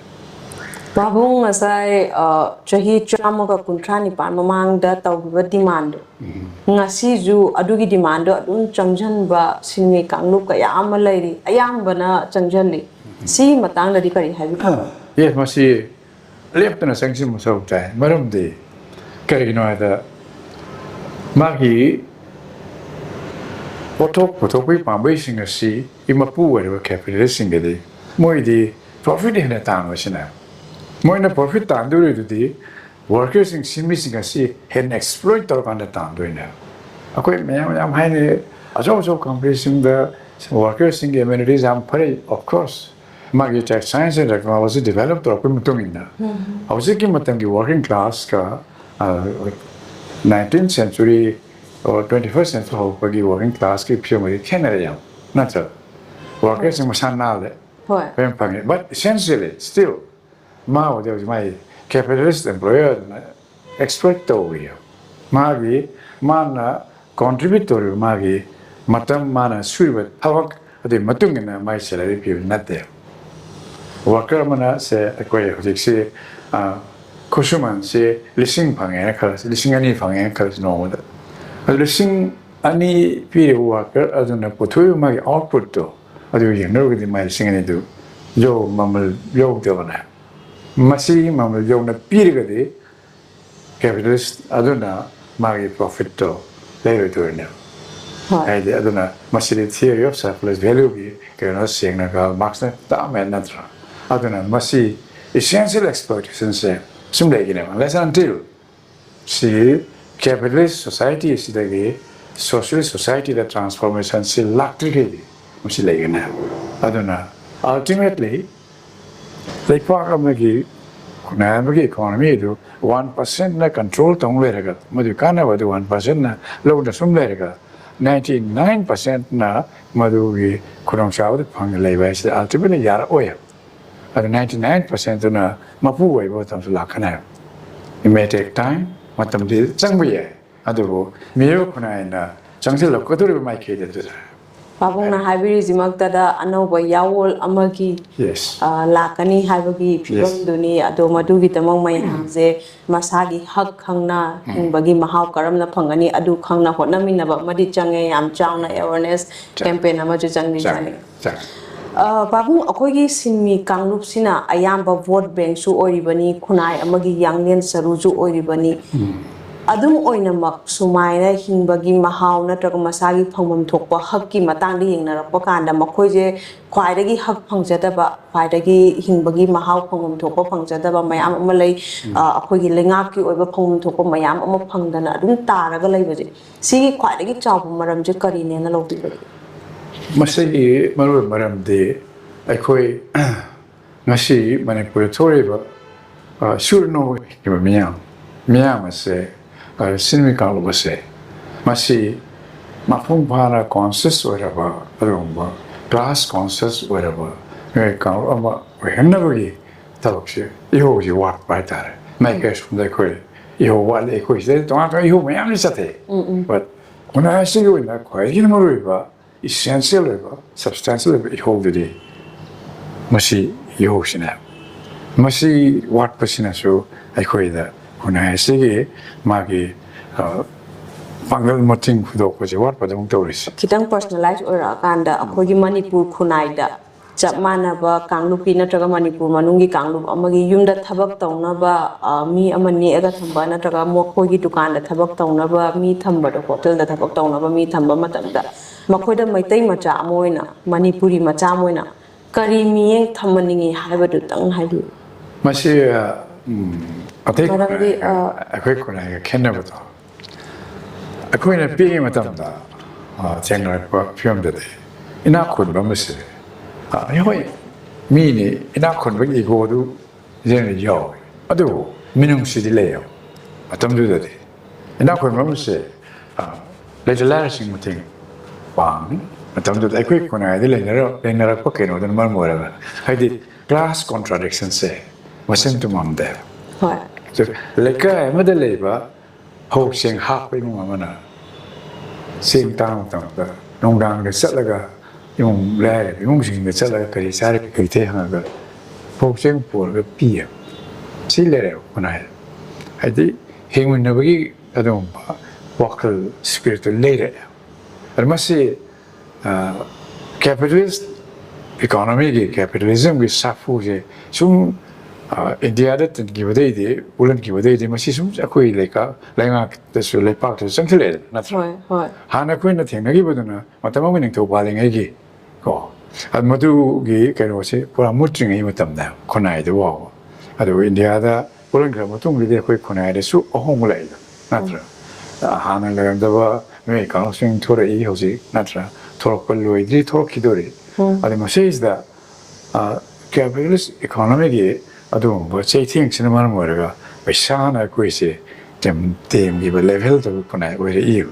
ꯄꯥꯕꯨꯡ ꯉꯁꯥꯏ, ꯑ, ꯆꯍꯤ ꯆꯥꯝꯃꯒ ꯀꯨꯟꯊ꯭ꯔꯥ ꯅꯤꯄꯥꯟ ꯃꯃꯥꯡꯗ ꯇꯧꯈꯤꯕ demandꯗꯣ, ꯉꯁꯤꯁꯨ ꯑꯗꯨꯒꯤ demandꯗꯣ ꯑꯗꯨꯝ ꯆꯪꯁꯤꯟꯕ ꯁꯤꯟꯃꯤ ꯀꯥꯡꯂꯨꯞ ꯀꯌꯥ ꯑꯃ ꯂꯩꯔꯤ, ꯑꯌꯥꯝꯕꯅ ꯆꯪꯁꯤꯜꯂꯤ꯫ ꯁꯤꯒꯤ ꯃꯇꯥꯡꯗꯗꯤ ꯀꯔꯤ ꯍꯥꯏꯕꯤꯅꯤꯡ? Yes, ꯃꯁꯤ ꯂꯦꯞꯇꯅ ꯆꯪꯁꯤꯟꯕ ꯃꯊꯧ ꯇꯥꯏ꯫ ꯃꯔꯝꯗꯤ ꯀꯔꯤꯒꯤꯅꯣ ꯍꯥꯏꯗ, ꯃꯥꯒꯤ ꯄꯣꯠꯊꯣꯛ ꯄꯨꯊꯣꯛꯄꯒꯤ ꯄꯥꯝꯕꯩꯁꯤꯡ ꯑꯁꯤ ꯃꯄꯨ ꯑꯣꯏꯔꯤꯕ capitalistꯁꯤꯡꯒꯤꯗꯤ ꯃꯣꯏꯗꯤ profit ꯍꯦꯟꯅ ꯇꯥꯟꯕꯁꯤꯅ, ꯃꯣꯏꯅ profit ꯇꯥꯟꯗꯣꯔꯤꯗꯨꯗꯤ workerꯁꯤꯡ, ꯁꯤꯟꯃꯤꯁꯤꯡ ꯑꯁꯤ ꯍꯦꯟꯅ exploit ꯇꯧꯔꯀꯥꯟꯗ ꯇꯥꯟꯗꯣꯏꯅꯦꯕ꯫ ꯑꯩꯈꯣꯏ ꯃꯌꯥꯝ ꯌꯥꯝ ꯍꯥꯏꯅꯩ, ꯑꯆꯧ ꯑꯆꯧꯕ companyꯁꯤꯡꯗ workerꯁꯤꯡꯒꯤ amenities ꯌꯥꯝ ꯐꯔꯦ, of course, ꯃꯥꯒꯤ tech science and technology develop ꯇꯧꯔꯛꯄꯒꯤ ꯃꯇꯨꯡ ꯏꯟꯅ ꯍꯧꯖꯤꯛꯀꯤ ꯃꯇꯝꯒꯤ working classꯀ, ꯑ, nineteenth century or twenty-first century ꯍꯧꯔꯛꯄꯒꯤ working classꯀꯤ ꯐꯤꯕꯝꯒꯗꯤ ꯈꯦꯠꯅꯔꯦ ꯌꯥꯝ, ꯅꯠꯇ꯭ꯔꯥ? Workerꯁꯤꯡ ꯃꯁꯥ ꯅꯥꯜꯂꯦ, ꯍꯣꯏ꯫ ꯄꯦꯟ ꯐꯪꯉꯦ, but essentially still ꯃꯥꯕꯨꯗꯤ ꯍꯧꯖꯤꯛ ꯃꯥꯒꯤ capitalist employerꯗꯨꯅ exploit ꯇꯧꯔꯤꯌꯦ꯫ ꯃꯥꯒꯤ, ꯃꯥꯅ contribute ꯇꯧꯔꯤꯕ ꯃꯥꯒꯤ ꯃꯇꯝ, ꯃꯥꯅ ꯁꯨꯔꯤꯕ ꯊꯕꯛ ꯑꯗꯨꯒꯤ ꯃꯇꯨꯡ ꯏꯟꯅ ꯃꯥꯒꯤ salary ꯄꯤꯕ ꯅꯠꯇꯦ꯫ Worker ꯑꯃꯅ ꯁꯦ ꯑꯩꯈꯣꯏ ꯍꯧꯖꯤꯛꯁꯤ, ꯑ, ꯈꯨꯠꯁꯨꯃꯟꯁꯦ ꯂꯤꯁꯤꯡ ꯐꯪꯉꯦꯅ ꯈꯜꯂꯁꯤ, ꯂꯤꯁꯤꯡ ꯑꯅꯤ ꯐꯪꯉꯦꯅ ꯈꯜꯂꯁꯤ ꯅꯣꯡꯃꯗ꯫ ꯑꯗꯨ ꯂꯤꯁꯤꯡ ꯑꯅꯤ ꯄꯤꯔꯤꯕ ꯋꯥꯀꯔ ꯑꯗꯨꯅ ꯄꯨꯊꯣꯛꯏꯕ ꯃꯥꯒꯤ ꯑꯥꯎꯠꯄꯨꯠꯇꯣ ꯑꯗꯨ ꯌꯦꯡꯅꯔꯨꯔꯒꯗꯤ ꯃꯥꯏ ꯂꯤꯁꯤꯡ ꯑꯅꯤꯗꯨ ꯌꯧ ꯃꯃꯜ ꯌꯧꯗꯕꯅꯦ꯫ ꯃꯁꯤ ꯃꯃꯜ ꯌꯧꯅ ꯄꯤꯔꯒꯗꯤ ꯀꯦꯄꯤꯇꯦꯂꯤꯁ ꯑꯗꯨꯅ ꯃꯥꯒꯤ ꯄ꯭ꯔꯣꯐꯤꯠꯇꯣ ꯂꯩꯔꯣꯏꯗꯣꯏꯅꯦꯕ꯫ ꯍꯣꯏ꯫ ꯍꯥꯏꯗꯤ ꯑꯗꯨꯅ ꯃꯁꯤꯗꯤ theory of surplus value ꯒꯤ ꯀꯩꯅꯣ ꯁꯦꯡꯅ ꯀꯥꯔꯜ ꯃꯥꯔꯛꯁꯅ ꯇꯥꯛꯑꯝꯃꯦ ꯅꯠꯇ꯭ꯔꯥ? ꯑꯗꯨꯅ ꯃꯁꯤ essential exploitation ꯁꯦ ꯁꯨꯝ ꯂꯩꯒꯅꯦꯕ unless until ꯁꯤ capitalist society ꯁꯤꯗꯒꯤ socialist society ꯗ transformation ꯁꯤ ꯂꯥꯛꯇ꯭ꯔꯤꯈꯩꯗꯤ ꯃꯁꯤ ꯂꯩꯒꯅꯤ꯫ ꯑꯗꯨꯅ ultimately ꯂꯩꯄꯥꯛ ꯑꯃꯒꯤ ꯈꯨꯟꯅꯥꯏ ꯑꯃꯒꯤ economy ꯑꯗꯨ one percent ꯅ control ꯇꯧ ꯂꯩꯔꯒ, ꯃꯗꯨꯒꯤ ꯀꯥꯟꯅꯕ ꯑꯗꯨ one percent ꯅ ꯂꯧꯗ ꯁꯨꯝ ꯂꯩꯔꯒ ninety nine percent ꯅ ꯃꯗꯨꯒꯤ ꯈꯨꯗꯣꯡꯆꯥꯕꯗꯨ ꯐꯪꯅ ꯂꯩꯕ ꯍꯥꯏꯁꯤꯗꯤ ultimately ꯌꯥꯔꯛꯑꯣꯏ꯫ ꯑꯗꯨ ninety nine percent ꯇꯨꯅ ꯃꯄꯨ ꯑꯣꯏꯕ ꯃꯇꯝꯁꯨ ꯂꯥꯛꯀꯅꯤ꯫ It may take time, ꯃꯇꯝꯗꯤ ꯆꯪꯕ ꯌꯥꯏ, ꯑꯗꯨꯕꯨ ꯃꯤꯑꯣꯏꯕ ꯈꯨꯟꯅꯥꯏꯅ ꯆꯪꯁꯤꯜꯂꯛꯀꯗꯧꯔꯤꯕ ꯃꯥꯏꯀꯩꯗ ꯑꯗꯨꯗ ꯄꯥꯕꯨꯡꯅ ꯍꯥꯏꯕꯤꯔꯤꯁꯤꯃꯛꯇꯗ ꯑꯅꯧꯕ ꯌꯥꯋꯣꯜ ꯑꯃꯒꯤ Yes. ꯑ, ꯂꯥꯛꯀꯅꯤ ꯍꯥꯏꯕꯒꯤ ꯐꯤꯕꯝꯗꯨꯅꯤ꯫ ꯑꯗꯣ ꯃꯗꯨꯒꯤꯗꯃꯛ ꯃꯌꯥꯝꯁꯦ ꯃꯁꯥꯒꯤ ꯍꯛ ꯈꯪꯅ ꯍꯤꯡꯕꯒꯤ ꯃꯍꯥꯎ ꯀꯔꯝꯅ ꯐꯪꯒꯅꯤ ꯑꯗꯨ ꯈꯪꯅ ꯍꯣꯠꯅꯃꯤꯟꯅꯕ ꯑꯃꯗꯤ ꯆꯪꯉꯦ꯫ ꯌꯥꯝ ꯆꯥꯎꯅ awareness campaign ꯑꯃꯁꯨ ꯆꯪꯗꯤ ꯆꯪꯉꯦ꯫ ꯆꯪꯉꯦ꯫ ꯑ, ꯄꯥꯕꯨꯡ, ꯑꯩꯈꯣꯏꯒꯤ ꯁꯤꯟꯃꯤ ꯀꯥꯡꯂꯨꯞꯁꯤꯅ ꯑꯌꯥꯝꯕ vote bank ꯁꯨ ꯑꯣꯏꯔꯤꯕꯅꯤ, ꯈꯨꯟꯅꯥꯏ ꯑꯃꯒꯤ ꯌꯥꯡꯂꯦꯟ ꯁꯔꯨꯁꯨ ꯑꯣꯏꯔꯤꯕꯅꯤ꯫ ꯑꯗꯨꯝ ꯑꯣꯏꯅꯃꯛ ꯁꯨꯃꯥꯏꯅ ꯍꯤꯡꯕꯒꯤ ꯃꯍꯥꯎ ꯅꯠꯇ꯭ꯔꯒ ꯃꯁꯥꯒꯤ ꯐꯪꯐꯝ ꯊꯣꯛꯄ ꯍꯛꯀꯤ ꯃꯇꯥꯡꯗ ꯌꯦꯡꯅꯔꯛꯄ ꯀꯥꯟꯗ ꯃꯈꯣꯏꯁꯦ ꯈ꯭ꯋꯥꯏꯗꯒꯤ ꯍꯛ ꯐꯪꯖꯗꯕ, ꯈ꯭ꯋꯥꯏꯗꯒꯤ ꯍꯤꯡꯕꯒꯤ ꯃꯍꯥꯎ ꯐꯪꯐꯝ ꯊꯣꯛꯄ ꯐꯪꯖꯗꯕ ꯃꯌꯥꯝ ꯑꯃ ꯂꯩ꯫ ꯑ, ꯑꯩꯈꯣꯏꯒꯤ ꯂꯩꯉꯥꯛꯀꯤ ꯑꯣꯏꯕ ꯐꯪꯐꯝ ꯊꯣꯛꯄ ꯃꯌꯥꯝ ꯑꯃ ꯐꯪꯗꯅ ꯑꯗꯨꯝ ꯇꯥꯔꯒ ꯂꯩꯕꯁꯦ, ꯁꯤꯒꯤ ꯈ꯭ꯋꯥꯏꯗꯒꯤ ꯆꯥꯎꯕ ꯃꯔꯝꯁꯦ ꯀꯔꯤꯅꯦꯅ ꯂꯧꯕꯤꯕꯒꯦ? ꯃꯁꯤꯒꯤ ꯃꯔꯨꯑꯣꯏꯕ ꯃꯔꯝꯗꯤ ꯑꯩꯈꯣꯏ ꯉꯁꯤ ꯃꯅꯤꯄꯨꯔꯗ ꯊꯣꯛꯂꯤꯕ, ꯑ, ꯁꯨꯔ ꯅꯣꯝꯕ ꯃꯤꯌꯥꯝ, ꯃꯤꯌꯥꯝ ꯑꯁꯦ, ꯑ, ꯁꯤꯟꯃꯤ ꯀꯥꯡꯂꯨꯞ ꯑꯁꯦ ꯃꯁꯤ ꯃꯄꯨꯡ ꯐꯥꯅ conscious ꯑꯣꯏꯔꯕ, ꯑꯗꯨꯒꯨꯝꯕ class conscious ꯑꯣꯏꯔꯕ ꯃꯤꯑꯣꯏ ꯀꯥꯡꯂꯨꯞ ꯑꯃ ꯑꯣꯏꯍꯟꯅꯕꯒꯤ ꯊꯕꯛꯁꯦ ꯏꯍꯧꯁꯤ ꯋꯥꯠꯄ ꯍꯥꯏꯇꯥꯔꯦ꯫ ꯃꯥꯏꯀꯩ ꯑꯁꯣꯝꯗ ꯑꯩꯈꯣꯏ ꯏꯍꯧ ꯋꯥꯠꯂꯤ, ꯑꯩꯈꯣꯏ ꯁꯤꯗ ꯇꯣꯉꯥꯟ ꯇꯣꯉꯥꯟ ꯏꯍꯧ ꯃꯌꯥꯝꯗꯤ ꯆꯠꯊꯩ꯫ But ꯈꯨꯟꯅꯥꯏ ꯑꯁꯤꯒꯤ ꯑꯣꯏꯅ ꯈ꯭ꯋꯥꯏꯗꯒꯤ ꯃꯔꯨꯑꯣꯏꯕ essential ꯑꯣꯏꯕ, substantial ꯑꯣꯏꯕ ꯏꯍꯧꯗꯨꯗꯤ ꯃꯁꯤ ꯏꯍꯧꯁꯤꯅꯦ꯫ ꯃꯁꯤ ꯋꯥꯠꯄꯁꯤꯅꯁꯨ ꯑꯩꯈꯣꯏꯗ ꯈꯨꯟꯅꯥꯏ ꯑꯁꯤꯒꯤ ꯃꯥꯒꯤ, ꯑ, ꯄꯥꯡꯒꯜ ꯃꯇꯤꯡ ꯐꯨꯗꯣꯛꯄꯁꯦ ꯋꯥꯠꯄꯗꯧꯅ ꯇꯧꯔꯤꯁꯦ꯫ ꯈꯤꯇꯪ ꯄꯔꯁꯅꯦꯂꯥꯏꯁ ꯑꯣꯏꯔꯛꯑꯀꯥꯟꯗ ꯑꯩꯈꯣꯏꯒꯤ ꯃꯅꯤꯄꯨꯔ ꯈꯨꯟꯅꯥꯏꯗ ꯆꯞ ꯃꯥꯟꯅꯕ ꯀꯥꯡꯂꯨꯞꯀꯤ ꯅꯠꯇ꯭ꯔꯒ ꯃꯅꯤꯄꯨꯔ ꯃꯅꯨꯡꯒꯤ ꯀꯥꯡꯂꯨꯞ ꯑꯃꯒꯤ ꯌꯨꯝꯗ ꯊꯕꯛ ꯇꯧꯅꯕ, ꯑ, ꯃꯤ ꯑꯃ ꯅꯦꯛꯑꯒ ꯊꯝꯕ ꯅꯠꯇ꯭ꯔꯒ ꯃꯈꯣꯏꯒꯤ ꯗꯨꯀꯥꯟꯗ ꯊꯕꯛ ꯇꯧꯅꯕ ꯃꯤ ꯊꯝꯕꯗꯣ, ꯍꯣꯇꯦꯜꯗ ꯊꯕꯛ ꯇꯧꯅꯕ ꯃꯤ ꯊꯝꯕ ꯃꯇꯝꯗ ꯃꯈꯣꯏꯗ ꯃꯩꯇꯩ ꯃꯆꯥ ꯑꯃ ꯑꯣꯏꯅ, ꯃꯅꯤꯄꯨꯔꯤ ꯃꯆꯥ ꯑꯃ ꯑꯣꯏꯅ ꯀꯔꯤ ꯃꯤꯠꯌꯦꯡ ꯊꯝꯍꯟꯅꯤꯡꯉꯤ ꯍꯥꯏꯕꯗꯨꯇꯪ ꯍꯥꯏꯕꯤꯌꯨ꯫ ꯃꯁꯤ, ꯑ, ꯎꯝ, ꯑꯇꯩ ꯃꯔꯝꯗꯤ, ꯑ, ꯑꯩꯈꯣꯏ ꯈꯨꯟꯅꯥꯏꯒ ꯈꯦꯠꯅꯕꯗꯣ, ꯑꯩꯈꯣꯏꯅ ꯄꯤꯛꯏꯉꯩ ꯃꯇꯝꯗ, ꯑ, ꯊꯦꯡꯅꯔꯛꯄ ꯐꯤꯕꯝꯗꯗꯤ ꯏꯅꯥꯛ ꯈꯨꯟꯕ ꯑꯃꯁꯦ, ꯑ, ꯍꯣꯏ, ꯃꯤꯅꯤ, ꯏꯅꯥꯛ ꯈꯨꯟꯕꯒꯤ ꯏꯒꯣꯗꯨ ꯌꯦꯡꯅ ꯌꯥꯎꯋꯤ, ꯑꯗꯨꯕꯨ ꯃꯤꯅꯨꯡꯁꯤꯗꯤ ꯂꯩꯌꯦꯕ꯫ ꯃꯇꯝꯗꯨꯗꯗꯤ ꯏꯅꯥꯛ ꯈꯨꯟꯕ ꯑꯃꯁꯦ, ꯑ, ꯂꯩꯇ ꯂꯥꯏꯔꯁꯤꯡ ꯃꯇꯦꯡ ꯄꯥꯡꯉꯤ꯫ ꯃꯇꯝꯗꯨꯗ ꯑꯩꯈꯣꯏ ꯈꯨꯟꯅꯥꯏꯗ ꯂꯩꯅꯔ-, ꯂꯩꯅꯔꯛꯄ ꯀꯩꯅꯣꯗꯨꯅ ꯃꯔꯝ ꯑꯣꯏꯔꯒ, ꯍꯥꯏꯗꯤ ꯀ꯭ꯂꯥꯁ ꯀꯣꯟꯇ꯭ꯔꯥꯗꯤꯛꯁꯟꯁꯦ ꯃꯁꯤꯡ ꯇꯨꯝꯃꯝꯗꯦ꯫ ꯍꯣꯏ꯫ ꯑꯗꯨ ꯂꯩꯀꯥꯏ ꯑꯃꯗ ꯂꯩꯕ ꯐꯧ ꯆꯦꯡ ꯍꯥꯞꯄ ꯏꯃꯨꯡ ꯑꯃꯅ ꯆꯦꯡ ꯇꯥꯡꯕ ꯃꯇꯝꯗ ꯅꯨꯡꯗꯥꯡꯗ ꯆꯠꯂꯒ ꯏꯃꯨꯡ ꯂꯥꯏꯔꯕ ꯏꯃꯨꯡꯁꯤꯡꯗ ꯆꯠꯂꯒ ꯀꯔꯤ ꯆꯥꯔꯤ ꯀꯔꯤ ꯊꯛꯏ ꯍꯪꯉꯒ ꯐꯧ ꯆꯦꯡ ꯄꯨꯔꯒ ꯄꯤꯌꯦꯕ꯫ ꯁꯤ ꯂꯩꯔꯦꯕ ꯈꯨꯟꯅꯥꯏꯗ꯫ ꯍꯥꯏꯗꯤ ꯍꯤꯡꯃꯤꯟꯅꯕꯒꯤ ꯑꯗꯨꯒꯨꯝꯕ ꯋꯥꯈꯜ ꯁ꯭ꯄꯤꯔꯤꯠꯇꯨ ꯂꯩꯔꯛꯑꯦ꯫ ꯑꯗꯨ ꯃꯁꯤ, ꯑ, ꯀꯦꯄꯤꯇꯦꯂꯤꯁ ꯏꯀꯣꯅꯣꯃꯤꯒꯤ, ꯀꯦꯄꯤꯇꯦꯂꯤꯖꯝꯒꯤ ꯁꯥꯐꯨꯁꯦ ꯁꯨꯝ, ꯑ, ꯏꯟꯗꯤꯌꯥꯗ ꯇꯤꯟꯈꯤꯕꯗꯩꯗꯤ, ꯄꯨꯜꯍꯟꯈꯤꯕꯗꯩꯗꯤ ꯃꯁꯤ ꯁꯨꯝ ꯑꯩꯈꯣꯏ ꯂꯩꯀꯥ-, ꯂꯩꯉꯥꯛꯇꯁꯨ, ꯂꯩꯄꯥꯛꯇꯁꯨ ꯆꯪꯁꯤꯜꯂꯛꯑꯦꯗꯅ, ꯅꯠꯇ꯭ꯔꯥ? ꯍꯣꯏ, ꯍꯣꯏ꯫ ꯍꯥꯟꯅ ꯑꯩꯈꯣꯏꯅ ꯊꯦꯡꯅꯈꯤꯕꯗꯨꯅ ꯃꯇꯝ ꯑꯃꯒꯤ ꯅꯤꯡꯊꯧ ꯄꯥꯜꯂꯤꯉꯩꯒꯤ ꯀꯣ, ꯑꯗꯨ ꯃꯗꯨꯒꯤ ꯀꯩꯅꯣꯁꯦ ꯄꯨꯔꯥ ꯃꯨꯠꯇ꯭ꯔꯤꯉꯩ ꯃꯇꯝꯗ ꯈꯨꯟꯅꯥꯏꯗ ꯐꯥꯎꯕ꯫ ꯑꯗꯨꯒ ꯏꯟꯗꯤꯌꯥꯗ ꯄꯨꯜꯍꯟꯈ꯭ꯔ ꯃꯇꯨꯡꯗꯗꯤ ꯑꯩꯈꯣꯏ ꯈꯨꯟꯅꯥꯏꯗꯁꯨ ꯑꯍꯣꯡꯕ ꯂꯥꯛꯏꯗ, ꯅꯠꯇ꯭ꯔꯥ? ꯍꯥꯟꯅ ꯂꯩꯔꯝꯗꯕ ꯃꯤꯑꯣꯏ ꯀꯥꯡꯂꯨꯞꯁꯤꯡ ꯊꯣꯔꯛꯏ ꯍꯧꯖꯤꯛ, ꯅꯠꯇ꯭ꯔꯥ? ꯊꯣꯔꯛꯄ ꯂꯣꯏꯗ꯭ꯔꯤ, ꯊꯣꯔꯛꯈꯤꯗꯣꯔꯤ꯫ ꯑꯗꯨ ꯃꯁꯤꯁꯤꯗ, ꯑ, ꯀꯦꯄꯤꯇꯦꯂꯤꯁ ꯏꯀꯣꯅꯣꯃꯤꯒꯤ ꯑꯗꯨꯒꯨꯝꯕ ꯆꯩꯊꯦꯡꯁꯤꯅ ꯃꯔꯝ ꯑꯣꯏꯔꯒ ꯄꯩꯁꯥꯅ ꯑꯩꯈꯣꯏꯁꯦ ꯇꯦꯝ-, ꯇꯦꯝꯈꯤꯕ ꯂꯦꯚꯦꯜꯗ ꯈꯨꯟꯅꯥꯏ ꯑꯣꯏꯔꯛꯏꯕ꯫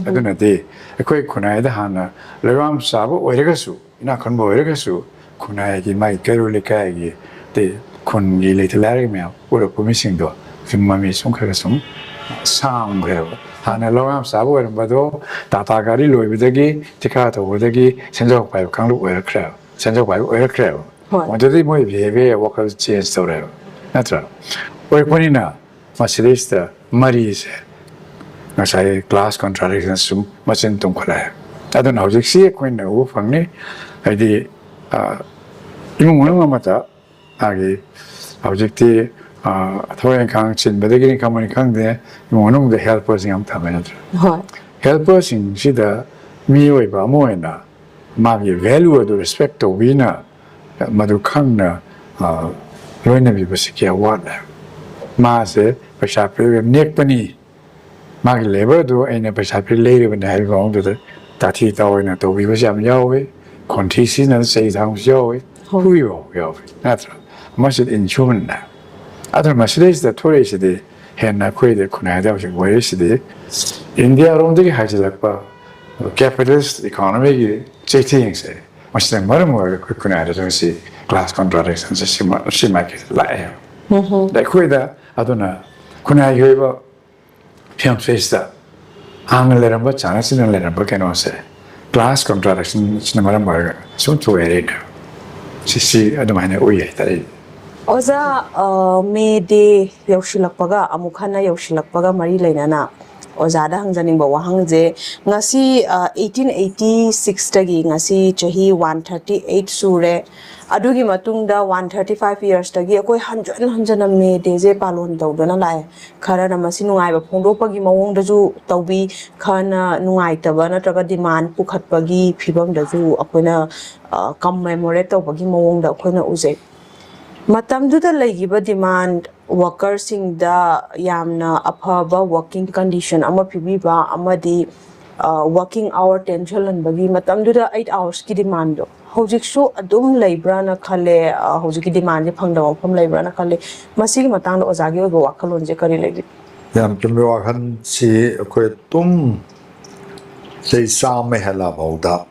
ꯑꯗꯨꯅꯗꯤ ꯑꯩꯈꯣꯏ ꯈꯨꯟꯅꯥꯏꯗ ꯍꯥꯟꯅ ꯂꯩꯔꯥꯝ ꯆꯥꯕ ꯑꯣꯏꯔꯒꯁꯨ, ꯏꯅꯥꯛ ꯈꯨꯟꯕ ꯑꯣꯏꯔꯒꯁꯨ, ꯈꯨꯟꯅꯥꯏꯒꯤ ꯃꯥꯒꯤ ꯀꯩꯔꯣꯜ ꯂꯩꯀꯥꯏꯒꯤ, ꯑꯇꯩ ꯈꯨꯟꯒꯤ ꯂꯩꯇ ꯂꯥꯏꯔ ꯃꯌꯥꯝ ꯎꯔꯛꯄ ꯃꯤꯁꯤꯡꯗꯣ ꯁꯨꯝ ꯃꯃꯤ ꯁꯨꯝ ꯈꯔ ꯈꯔ ꯁꯨꯝ ꯁꯥꯡꯈ꯭ꯔꯦꯕ꯫ ꯍꯥꯟꯅ ꯂꯧꯔꯥꯝ ꯆꯥꯕ ꯑꯣꯏꯔꯝꯕꯗꯣ ꯇꯥꯇꯥ ꯒꯥꯔꯤ ꯂꯣꯏꯕꯗꯒꯤ, ꯊꯤꯀꯥ ꯇꯧꯕꯗꯒꯤ ꯁꯦꯟꯖꯥꯎ ꯄꯥꯏꯕ ꯀꯥꯡꯂꯨꯞ ꯑꯣꯏꯔꯛꯈ꯭ꯔꯦꯕ, ꯁꯦꯟꯖꯥꯎ ꯄꯥꯏꯕ ꯑꯣꯏꯔꯛꯈ꯭ꯔꯦꯕ꯫ ꯍꯣꯏ꯫ ꯃꯗꯨꯗꯤ ꯃꯣꯏ ꯕꯤꯍꯦꯕꯤꯌꯔ ꯋꯥꯈꯜ ꯆꯦꯟꯖ ꯇꯧꯔꯦꯕ, ꯅꯠꯇ꯭ꯔꯥ? ꯑꯣꯏꯔꯛꯄꯅꯤꯅ ꯃꯁꯤꯗꯩꯁꯤꯗ ꯃꯔꯤꯁꯦ ꯉꯁꯥꯏ ꯀ꯭ꯂꯥꯁ ꯀꯟꯇ꯭ꯔꯥꯗꯤꯛꯁꯟ ꯁꯨꯝ ꯃꯆꯤꯟ ꯇꯨꯝꯈꯠꯂꯛꯑꯦ꯫ ꯑꯗꯨꯅ ꯍꯧꯖꯤꯛꯁꯤ ꯑꯩꯈꯣꯏꯅ ꯎꯕ ꯐꯪꯅꯤ, ꯍꯥꯏꯗꯤ, ꯑ, ꯏꯃꯨꯡ ꯃꯅꯨꯡ ꯑꯃꯗ ꯃꯥꯒꯤ ꯍꯧꯖꯤꯛꯇꯤ, ꯑ, ꯊꯕꯛ ꯏꯪꯈꯥꯡ ꯆꯤꯟꯕꯗꯒꯤꯅꯤ ꯈꯪꯕꯅꯤ ꯈꯪꯗꯦ, ꯏꯃꯨꯡ ꯃꯅꯨꯡꯗ ꯍꯦꯜꯄꯔꯁꯤꯡ ꯌꯥꯝ ꯊꯝꯃꯦ, ꯅꯠꯇ꯭ꯔꯥ? ꯍꯣꯏ꯫ ꯍꯦꯜꯄꯔꯁꯤꯡꯁꯤꯗ ꯃꯤꯑꯣꯏꯕ ꯑꯃ ꯑꯣꯏꯅ ꯃꯥꯒꯤ ꯚꯦꯂꯨ ꯑꯗꯨ ꯔꯦꯁꯄꯦꯛ ꯇꯧꯕꯤꯅ ꯃꯗꯨ ꯈꯪꯅ, ꯑ, ꯂꯣꯏꯅꯕꯤꯕꯁꯤ ꯀꯌꯥ ꯋꯥꯠꯂꯦ꯫ ꯃꯥꯁꯦ ꯄꯩꯁꯥ ꯄꯤꯔꯒ ꯅꯦꯛꯄꯅꯤ, ꯃꯥꯒꯤ ꯂꯦꯕꯔꯗꯨ ꯑꯩꯅ ꯄꯩꯁꯥ ꯄꯤꯔ ꯂꯩꯔꯤꯕꯅꯤ ꯍꯥꯏꯕꯒꯤ ꯃꯑꯣꯡꯗꯨꯗ ꯇꯥꯊꯤ ꯇꯥꯑꯣꯏꯅ ꯇꯧꯕꯤꯕꯁꯨ ꯌꯥꯝ ꯌꯥꯎꯋꯤ, ꯈꯣꯟꯊꯤ ꯁꯤꯖꯤꯟꯅꯗꯅ ꯆꯩ ꯊꯥꯡꯕꯁꯨ ꯌꯥꯎꯋꯤ, ꯍꯣꯏ꯫ ꯐꯨꯕ ꯐꯥꯎ ꯌꯥꯎꯋꯤ, ꯅꯠꯇ꯭ꯔꯥ? ꯃꯁꯤꯗꯤ ꯏꯟꯍ꯭ꯌꯨꯃꯟꯅꯦ꯫ ꯑꯗꯨꯅ ꯃꯁꯤꯗꯩꯁꯤꯗ ꯊꯣꯛꯂꯛꯏꯁꯤꯗꯤ ꯍꯦꯟꯅ ꯑꯩꯈꯣꯏꯗ ꯈꯨꯟꯅꯥꯏꯗ ꯍꯧꯖꯤꯛ ꯑꯣꯏꯔꯤꯁꯤꯗꯤ ꯏꯟꯗꯤꯌꯥꯔꯣꯝꯗꯒꯤ ꯍꯥꯏꯖꯤꯜꯂꯛꯄ ꯀꯦꯄꯤꯇꯦꯂꯤꯁ ꯏꯀꯣꯅꯣꯃꯤꯒꯤ ꯆꯩꯊꯦꯡꯁꯦ, ꯃꯁꯤꯅ ꯃꯔꯝ ꯑꯣꯏꯔꯒ ꯑꯩꯈꯣꯏ ꯈꯨꯟꯅꯥꯏꯗꯁꯨ ꯉꯁꯤ ꯀ꯭ꯂꯥꯁ ꯀꯟꯇ꯭ꯔꯥꯗꯤꯛꯁꯟꯁꯦ ꯁꯤꯃ-, ꯁꯤ ꯃꯥꯏꯀꯩꯗ ꯂꯥꯛꯑꯦ꯫ ꯎꯝ꯫ ꯑꯗ ꯑꯩꯈꯣꯏꯗ ꯑꯗꯨꯅ ꯈꯨꯟꯅꯥꯏꯒꯤ ꯑꯣꯏꯕ ꯐꯤꯂꯝ ꯐꯦꯁꯇ ꯍꯥꯟꯅ ꯂꯩꯔꯝꯕ, ꯆꯥꯟꯅ ꯆꯤꯟꯅ ꯂꯩꯔꯝꯕ ꯀꯩꯅꯣꯁꯦ ꯀ꯭ꯂꯥꯁ ꯀꯟꯇ꯭ꯔꯥꯗꯤꯛꯁꯟꯁꯤꯅ ꯃꯔꯝ ꯑꯣꯏꯔꯒ ꯁꯨꯝ ꯊꯣꯛꯑꯦ꯫ ꯁꯤ, ꯁꯤ ꯑꯗꯨꯃꯥꯏꯅ ꯎꯏ ꯍꯥꯏꯇꯥꯔꯦ꯫ ꯑꯣꯖꯥ, ꯑ, ꯃꯦ ꯗꯦ ꯌꯧꯁꯤꯜꯂꯛꯄꯒ, ꯑꯃꯨꯛ ꯍꯟꯅ ꯌꯧꯁꯤꯜꯂꯛꯄꯒ ꯃꯔꯤ ꯂꯩꯅꯅ ꯑꯣꯖꯥꯗ ꯍꯪꯖꯅꯤꯡꯕ ꯋꯥꯍꯪꯁꯦ, ꯉꯁꯤ, ꯑ, ꯑꯩꯠꯇꯤꯟ ꯑꯩꯠꯇꯤ ꯁꯤꯛꯁꯇꯒꯤ ꯉꯁꯤ ꯆꯍꯤ ꯋꯥꯟ ꯊꯥꯔꯇꯤ ꯑꯩꯠ ꯁꯨꯔꯦ꯫ ꯑꯗꯨꯒꯤ ꯃꯇꯨꯡꯗ ꯋꯥꯟ ꯊꯥꯔꯇꯤ ꯐꯥꯏꯚ ꯌꯔꯁꯇꯒꯤ ꯑꯩꯈꯣꯏ ꯍꯟꯖꯟ ꯍꯟꯖꯟꯅ ꯃꯦ ꯗꯦꯁꯦ ꯄꯥꯂꯣꯟ ꯇꯧꯗꯨꯅ ꯂꯥꯛꯑꯦ꯫ ꯈꯔꯅ ꯃꯁꯤ ꯅꯨꯡꯉꯥꯏꯕ ꯐꯣꯡꯗꯣꯛꯄꯒꯤ ꯃꯑꯣꯡꯗꯁꯨ ꯇꯧꯕꯤ, ꯈꯔꯅ ꯅꯨꯡꯉꯥꯏꯇꯕ ꯅꯠꯇ꯭ꯔꯒ ꯗꯤꯃꯥꯟ ꯄꯨꯈꯠꯄꯒꯤ ꯐꯤꯕꯝꯗꯁꯨ ꯑꯩꯈꯣꯏꯅ, ꯑ, ꯀꯝꯃꯦꯃꯣꯔꯦꯠ ꯇꯧꯕꯒꯤ ꯃꯑꯣꯡꯗ ꯑꯩꯈꯣꯏꯅ ꯎꯖꯩ꯫ ꯃꯇꯝꯗꯨꯗ ꯂꯩꯈꯤꯕ ꯗꯤꯃꯥꯟ ꯋꯥꯀꯔꯁꯤꯡꯗ ꯌꯥꯝꯅ ꯑꯐꯕ ꯋꯥꯔꯀꯤꯡ ꯀꯟꯗꯤꯁꯟ ꯑꯃ ꯄꯤꯕꯤꯕ ꯑꯃꯗꯤ, ꯑ, ꯋꯥꯔꯀꯤꯡ ꯑꯋꯥꯔ ꯇꯦꯟꯁꯤꯜꯍꯟꯕꯒꯤ ꯃꯇꯝꯗꯨꯗ ꯑꯩꯠ ꯑꯋꯥꯔꯁꯀꯤ ꯗꯤꯃꯥꯟꯗꯣ ꯍꯧꯖꯤꯛꯁꯨ ꯑꯗꯨꯝ ꯂꯩꯕ꯭ꯔꯥꯅ ꯈꯜꯂꯦ꯫ ꯑ, ꯍꯧꯖꯤꯛꯀꯤ ꯗꯤꯃꯥꯟꯁꯦ ꯐꯪꯗꯕ ꯃꯐꯝ ꯂꯩꯕ꯭ꯔꯥꯅ ꯈꯜꯂꯦ꯫ ꯃꯁꯤꯒꯤ ꯃꯇꯥꯡꯗ ꯑꯣꯖꯥꯒꯤ ꯑꯣꯏꯕ ꯋꯥꯈꯜꯂꯣꯟꯁꯦ ꯀꯔꯤ ꯂꯩꯕꯤꯒꯦ? ꯌꯥꯝ ꯆꯨꯝꯕ ꯋꯥꯈꯜꯁꯤ꯫ ꯑꯩꯈꯣꯏ ꯑꯗꯨꯝ ꯆꯍꯤ ꯆꯥꯝꯃ ꯍꯦꯜꯂꯐꯥꯎꯗ,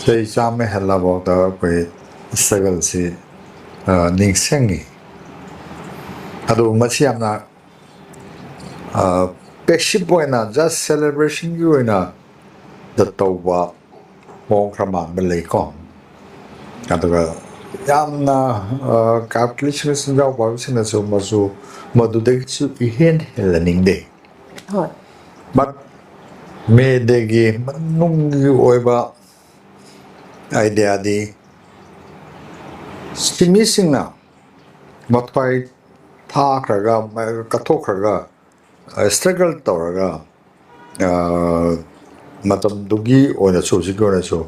ꯆꯍꯤ ꯆꯥꯝꯃ ꯍꯦꯜꯂꯐꯥꯎꯗ ꯑꯩꯈꯣꯏ ꯁ꯭ꯇ꯭ꯔꯒꯜꯁꯤ, ꯑ, ꯅꯤꯡꯁꯤꯡꯉꯤ꯫ ꯑꯗꯨ ꯃꯁꯤ ꯌꯥꯝꯅ, ꯑ, ꯄꯦꯁꯤꯞ ꯑꯣꯏꯅ, ꯖꯁ ꯁꯦꯂꯦꯕ꯭ꯔꯦꯁꯟꯒꯤ ꯑꯣꯏꯅ ꯗ ꯇꯧꯕ ꯃꯑꯣꯡ ꯈꯔ ꯃꯥꯟꯕ ꯂꯩꯀꯣ꯫ ꯑꯗꯨꯒ ꯌꯥꯝꯅ ꯀꯥꯞꯂꯤꯁꯤꯡꯅꯁꯨ ꯌꯥꯎꯕꯁꯤꯡꯅꯁꯨ ꯃꯁꯨ ꯃꯗꯨꯗꯒꯤꯁꯨ ꯏꯍꯦꯟ ꯍꯦꯜꯍꯟꯅꯤꯡꯗꯦ꯫ ꯍꯣꯏ꯫ But ꯃꯦꯗꯦꯒꯤ ꯃꯅꯨꯡꯒꯤ ꯑꯣꯏꯕ ꯑꯥꯏꯗꯤꯌꯥꯗꯤ ꯁꯤꯃꯤꯁꯤꯡꯅ ꯃꯊ꯭ꯋꯥꯏ ꯊꯥꯈ꯭ꯔꯒ, ꯀꯠꯊꯣꯛꯈ꯭ꯔꯒ, ꯁ꯭ꯇ꯭ꯔꯒꯜ ꯇꯧꯔꯒ, ꯃꯇꯝꯗꯨꯒꯤ ꯑꯣꯏꯅꯁꯨ, ꯍꯧꯖꯤꯛꯀꯤ ꯑꯣꯏꯅꯁꯨ,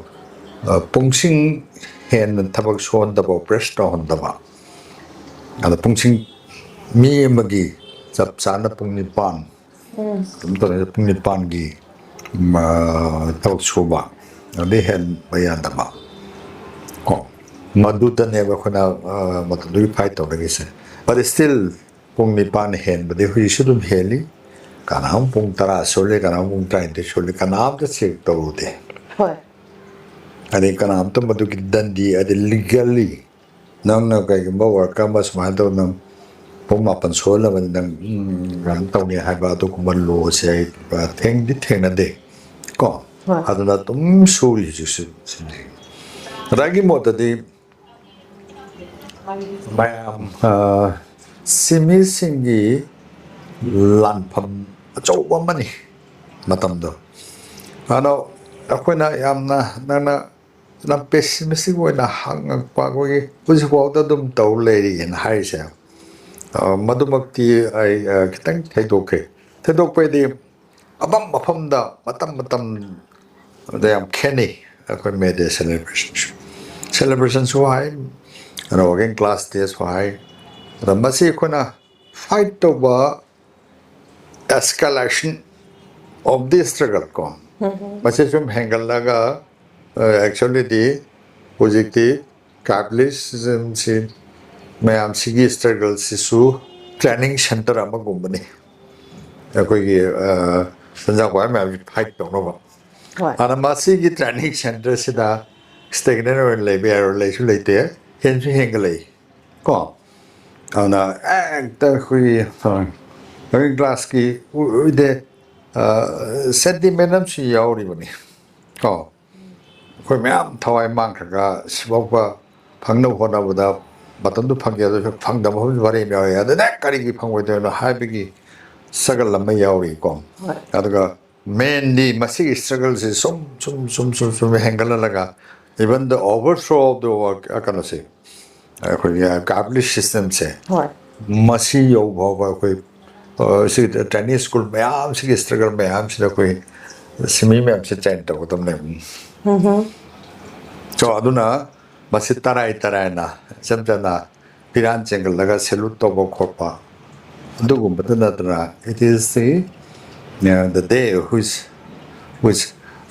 ꯄꯨꯡꯁꯤꯡ ꯍꯦꯟꯅ ꯊꯕꯛ ꯁꯨꯍꯟꯗꯕ, ꯑꯣꯄ꯭ꯔꯦꯁ ꯇꯧꯍꯟꯗꯕ, ꯑꯗ ꯄꯨꯡꯁꯤꯡ, ꯃꯤ ꯑꯃꯒꯤ ꯆꯞ ꯆꯥꯅ ꯄꯨꯡ ꯅꯤꯄꯥꯟ ꯑꯗꯨꯝ ꯇꯧꯔꯦ, ꯄꯨꯡ ꯅꯤꯄꯥꯟꯒꯤ ꯊꯕꯛ ꯁꯨꯕ, ꯑꯗꯩ ꯍꯦꯟꯕ ꯌꯥꯗꯕ ꯀꯣ, ꯃꯗꯨꯗꯅꯦꯕ ꯑꯩꯈꯣꯏꯅ ꯃꯗꯨꯗꯨꯒꯤ ꯐꯥꯏꯠ ꯇꯧꯅꯔꯤꯁꯦ꯫ But still, ꯄꯨꯡ ꯅꯤꯄꯥꯟ ꯍꯦꯟꯕꯗꯤ ꯍꯧꯖꯤꯛꯁꯨ ꯑꯗꯨꯝ ꯍꯦꯜꯂꯤ꯫ ꯀꯅꯥꯒꯨꯝꯕ ꯄꯨꯡ ꯇꯔꯥ ꯁꯣꯜꯂꯤ, ꯀꯅꯥꯒꯨꯝꯕ ꯄꯨꯡ ꯇꯔꯥꯅꯤꯊꯣꯏ ꯁꯣꯜꯂꯤ, ꯀꯅꯥꯝꯇ ꯆꯦꯛ ꯇꯧꯔꯨꯗꯦ꯫ ꯍꯣꯏ꯫ ꯑꯗꯩ ꯀꯅꯥꯝꯇ ꯃꯗꯨꯒꯤ ꯗꯟꯗꯤ, ꯑꯗꯩ ꯂꯤꯒꯦꯜꯂꯤ ꯅꯪꯅ ꯀꯩꯒꯨꯝꯕ ꯋꯥꯔꯀꯔ ꯑꯃ ꯁꯨꯃꯥꯏꯅ ꯇꯧꯗꯅ ꯄꯨꯡ ꯃꯥꯄꯟ ꯁꯣꯜꯂꯕꯅꯤ ꯅꯪ ꯀꯩꯅꯣ ꯇꯧꯅꯤ ꯍꯥꯏꯕ ꯑꯗꯨꯒꯨꯝꯕ ꯂꯣꯁꯦ ꯑꯩ ꯊꯦꯡꯗꯤ ꯊꯦꯡꯅꯗꯦ ꯀꯣ꯫ ꯍꯣꯏ꯫ ꯑꯗꯨꯅ ꯑꯗꯨꯝ ꯁꯨꯔꯤ ꯍꯧꯖꯤꯛꯁꯨ꯫ ꯑꯗꯥꯒꯤ ꯃꯣꯠꯇꯗꯤ ꯃꯌꯥꯝ ꯁꯤꯃꯤꯁꯤꯡꯒꯤ ꯂꯥꯟꯐꯝ ꯑꯆꯧꯕ ꯑꯃꯅꯤ ꯃꯇꯝꯗꯣ꯫ ꯑꯗꯣ ꯑꯩꯈꯣꯏꯅ ꯌꯥꯝꯅ ꯅꯪꯅ ꯌꯥꯝ ꯄꯦꯁꯤꯃꯤꯁꯇꯤꯛ ꯑꯣꯏꯅ ꯍꯪꯉꯛꯄ ꯑꯩꯈꯣꯏꯒꯤ ꯍꯧꯖꯤꯛꯐꯥꯎꯗ ꯑꯗꯨꯝ ꯇꯧ ꯂꯩꯔꯤꯑꯅ ꯍꯥꯏꯔꯤꯁꯦ꯫ ꯃꯗꯨꯃꯛꯇꯤ ꯑꯩ ꯈꯤꯇꯪ ꯊꯩꯗꯣꯛꯈ꯭ꯔꯦ꯫ ꯊꯩꯗꯣꯛꯄ ꯍꯥꯏꯗꯤ ꯃꯐꯝ ꯃꯐꯝꯗ ꯃꯇꯝ ꯃꯇꯝꯗ ꯌꯥꯝ ꯈꯦꯠꯅꯩ꯫ ꯑꯩꯈꯣꯏ ꯃꯦꯗꯦ ꯁꯦꯂꯦꯕ꯭ꯔꯦꯁꯟꯁꯨ ꯁꯦꯂꯦꯕ꯭ꯔꯦꯁꯟꯁꯨ ꯍꯥꯏ, ꯑꯗ ꯋꯥꯔꯀꯤꯡ ꯀ꯭ꯂꯥꯁ ꯗꯦꯁꯨ ꯍꯥꯏ꯫ ꯑꯗ ꯃꯁꯤ ꯑꯩꯈꯣꯏꯅ ꯐꯥꯏꯠ ꯇꯧꯕ escalation of the struggle ꯀꯣ, ꯃꯁꯤ ꯁꯨꯝ ꯍꯦꯟꯒꯠꯂꯒ ꯑꯦꯛꯆꯨꯋꯦꯜꯂꯤꯗꯤ ꯍꯧꯖꯤꯛꯇꯤ ꯀꯥꯄꯤꯂꯤꯖꯝꯁꯤ ꯃꯌꯥꯝꯁꯤꯒꯤ ꯁ꯭ꯇ꯭ꯔꯒꯜꯁꯤꯁꯨ ꯇ꯭ꯔꯦꯅꯤꯡ ꯁꯦꯟꯇꯔ ꯑꯃꯒꯨꯝꯕꯅꯤ꯫ ꯑꯩꯈꯣꯏꯒꯤ ꯁꯟꯖꯥꯡ ꯄꯥꯏ ꯃꯌꯥꯝꯁꯤ ꯐꯥꯏꯠ ꯇꯧꯅꯕ꯫ ꯍꯣꯏ꯫ ꯑꯗ ꯃꯁꯤꯒꯤ ꯇ꯭ꯔꯦꯅꯤꯡ ꯁꯦꯟꯇꯔꯁꯤꯗ ꯁ꯭ꯇꯦꯒꯅꯦꯟ ꯑꯣꯏꯅ ꯂꯩꯕ ꯌꯥꯔꯣꯏ, ꯂꯩꯁꯨ ꯂꯩꯇꯦ, ꯍꯦꯟꯁꯨ ꯍꯦꯟꯒꯠꯂꯛꯏ ꯀꯣ꯫ ꯑꯗꯨꯅ ꯍꯦꯛꯇ ꯑꯩꯈꯣꯏꯒꯤ ꯋꯥꯔꯀꯤꯡ ꯀ꯭ꯂꯥꯁꯀꯤ ꯑꯣꯏꯗꯦ ꯁꯦꯟꯇꯤꯃꯦꯟ ꯑꯃꯁꯨ ꯌꯥꯎꯔꯤꯕꯅꯤ ꯀꯣ꯫ ꯑꯩꯈꯣꯏ ꯃꯌꯥꯝ ꯊꯋꯥꯏ ꯃꯥꯡꯈ꯭ꯔꯒ ꯁꯤꯐꯥꯎꯕ ꯐꯪꯅꯕ ꯍꯣꯠꯅꯕꯗ ꯃꯇꯝꯗꯨ ꯐꯪꯒꯦ ꯑꯗꯨꯁꯨ ꯐꯪꯗꯕ ꯃꯐꯝꯁꯨ ꯋꯥꯔꯤ ꯑꯃ ꯌꯥꯎꯔꯤ꯫ ꯑꯗꯨꯅ ꯀꯔꯤꯒꯤ ꯐꯪꯉꯣꯏꯗꯣꯏꯅꯣ ꯍꯥꯏꯕꯒꯤ struggle ꯑꯃ ꯌꯥꯎꯔꯤꯀꯣ꯫ ꯍꯣꯏ꯫ ꯑꯗꯨꯒ mainly ꯃꯁꯤꯒꯤ struggleꯁꯤ ꯁꯨꯝ ꯁꯨꯝ ꯁꯨꯝ ꯁꯨꯝ ꯁꯨꯝ ꯍꯦꯟꯒꯠꯍꯜꯂꯒ even the overthrow of the work, ꯀꯩꯅꯣꯁꯦ, ꯑꯩꯈꯣꯏꯒꯤ capitalist systemꯁꯦ, ꯍꯣꯏ꯫ ꯃꯁꯤ ꯌꯧ ꯐꯥꯎꯕ ꯑꯩꯈꯣꯏ, ꯑ, ꯁꯤ training school ꯃꯌꯥꯝꯁꯤꯒꯤ struggle ꯃꯌꯥꯝꯁꯤꯗ ꯑꯩꯈꯣꯏ ꯁꯤꯟꯃꯤ ꯃꯌꯥꯝꯁꯦ train ꯇꯧꯒꯗꯕꯅꯦꯕ꯫ So ꯑꯗꯨꯅ ꯃꯁꯤ ꯇꯔꯥꯏ ꯇꯔꯥꯏꯅ ꯏꯆꯝ ꯆꯝꯅ ꯐꯤꯔꯥꯟ ꯆꯦꯟꯒꯠꯂꯒ salute ꯇꯧꯕ ꯈꯣꯠꯄ ꯑꯗꯨꯒꯨꯝꯕꯗ ꯅꯠꯇꯅ, it is the, uh, the day which, which,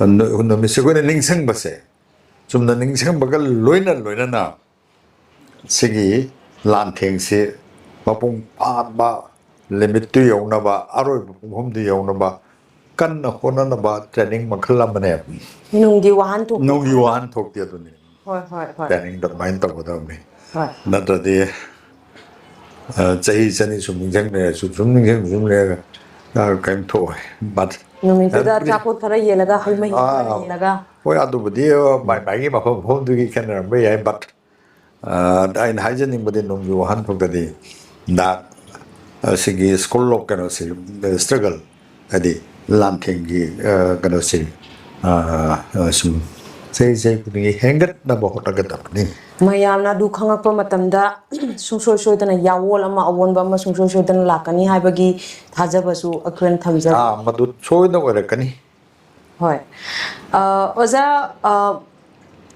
uh, ꯅꯨ- ꯅꯨꯃꯤꯠꯁꯦ ꯑꯩꯈꯣꯏꯅ ꯅꯤꯡꯁꯤꯡꯕꯁꯦ, ꯆꯨꯝꯅ ꯅꯤꯡꯁꯤꯡꯕꯒ ꯂꯣꯏꯅ ꯂꯣꯏꯅꯅ ꯁꯤꯒꯤ ꯂꯥꯟꯊꯦꯡꯁꯤ ꯃꯄꯨꯡ ꯐꯥꯕ limitꯇꯨ ꯌꯧꯅꯕ, ꯑꯔꯣꯏꯕ ꯄꯨꯡꯐꯝꯗꯨ ꯌꯧꯅꯕ ꯀꯟꯅ ꯍꯣꯠꯅꯅꯕ training ꯃꯈꯜ ꯑꯃꯅꯦꯕ꯫ ꯅꯨꯡꯒꯤ ꯋꯥꯍꯟꯊꯣꯛ꯫ ꯅꯨꯡꯒꯤ ꯋꯥꯍꯟꯊꯣꯛꯇꯤ ꯑꯗꯨꯅꯤ꯫ ꯍꯣꯏ, ꯍꯣꯏ, ꯍꯣꯏ꯫ Trainingꯗ ꯑꯗꯨꯃꯥꯏꯅ ꯇꯧꯒꯗꯕꯅꯤ꯫ ꯍꯣꯏ꯫ ꯅꯠꯇ꯭ꯔꯗꯤ, ꯑ, ꯆꯍꯤ ꯆꯅꯤ ꯁꯨꯝ ꯅꯤꯡꯁꯤꯡ ꯂꯩꯔꯁꯨ, ꯁꯨꯝ ꯅꯤꯡꯁꯤꯡ ꯁꯨꯝ ꯂꯩꯔꯒ, ꯑ, ꯀꯔꯤꯝ ꯊꯣꯛꯑꯣꯏ꯫ But ꯅꯨꯃꯤꯠꯇꯨꯗ every- ꯑꯆꯥꯄꯣꯠ ꯈꯔ ꯌꯦꯜꯂꯒ, ꯍꯩ ꯃꯍꯤ ꯈꯔ ꯑꯥ, ꯌꯦꯜꯂꯒ꯫ ꯍꯣꯏ, ꯑꯗꯨꯕꯨꯗꯤ, ꯑ, ꯃꯥꯏ ꯃꯥꯏꯒꯤ ꯃꯐꯝ ꯃꯐꯝꯗꯨꯒꯤ ꯈꯦꯠꯅꯔꯝꯕ ꯌꯥꯏ, but, ꯑ, ꯑꯩꯅ ꯍꯥꯏꯖꯅꯤꯡꯕꯗꯤ ꯅꯨꯡꯒꯤ ꯋꯥꯍꯟꯊꯣꯛꯇꯗꯤ that, ꯑ, ꯁꯤꯒꯤ school of ꯀꯩꯅꯣꯁꯤ, struggle, ꯍꯥꯏꯗꯤ ꯂꯥꯟꯊꯦꯡꯒꯤ, ꯑ, ꯀꯩꯅꯣꯁꯤ, ꯑ, ꯑ, ꯁꯨꯝ ꯆꯍꯤ ꯆꯍꯤ ꯈꯨꯗꯤꯡꯒꯤ ꯍꯦꯟꯒꯠꯅꯕ ꯍꯣꯠꯅꯒꯗꯕꯅꯤ꯫ ꯃꯌꯥꯝꯅ ꯑꯗꯨ ꯈꯪꯉꯛꯄ ꯃꯇꯝꯗ ꯁꯨꯡꯁꯣꯏ ꯁꯣꯏꯗꯅ ꯌꯥꯑꯣꯜ ꯑꯃ, ꯑꯑꯣꯟꯕ ꯑꯃ ꯁꯨꯡꯁꯣꯏ ꯁꯣꯏꯗꯅ ꯂꯥꯛꯀꯅꯤ ꯍꯥꯏꯕꯒꯤ ꯊꯥꯖꯕꯁꯨ ꯑꯩꯈꯣꯏꯅ ꯊꯝꯖꯔꯤ꯫ ꯑꯥ, ꯃꯗꯨ ꯁꯣꯏꯗꯅ ꯑꯣꯏꯔꯛꯀꯅꯤ꯫ ꯍꯣꯏ꯫ ꯑ, ꯑꯣꯖꯥ, ꯑ,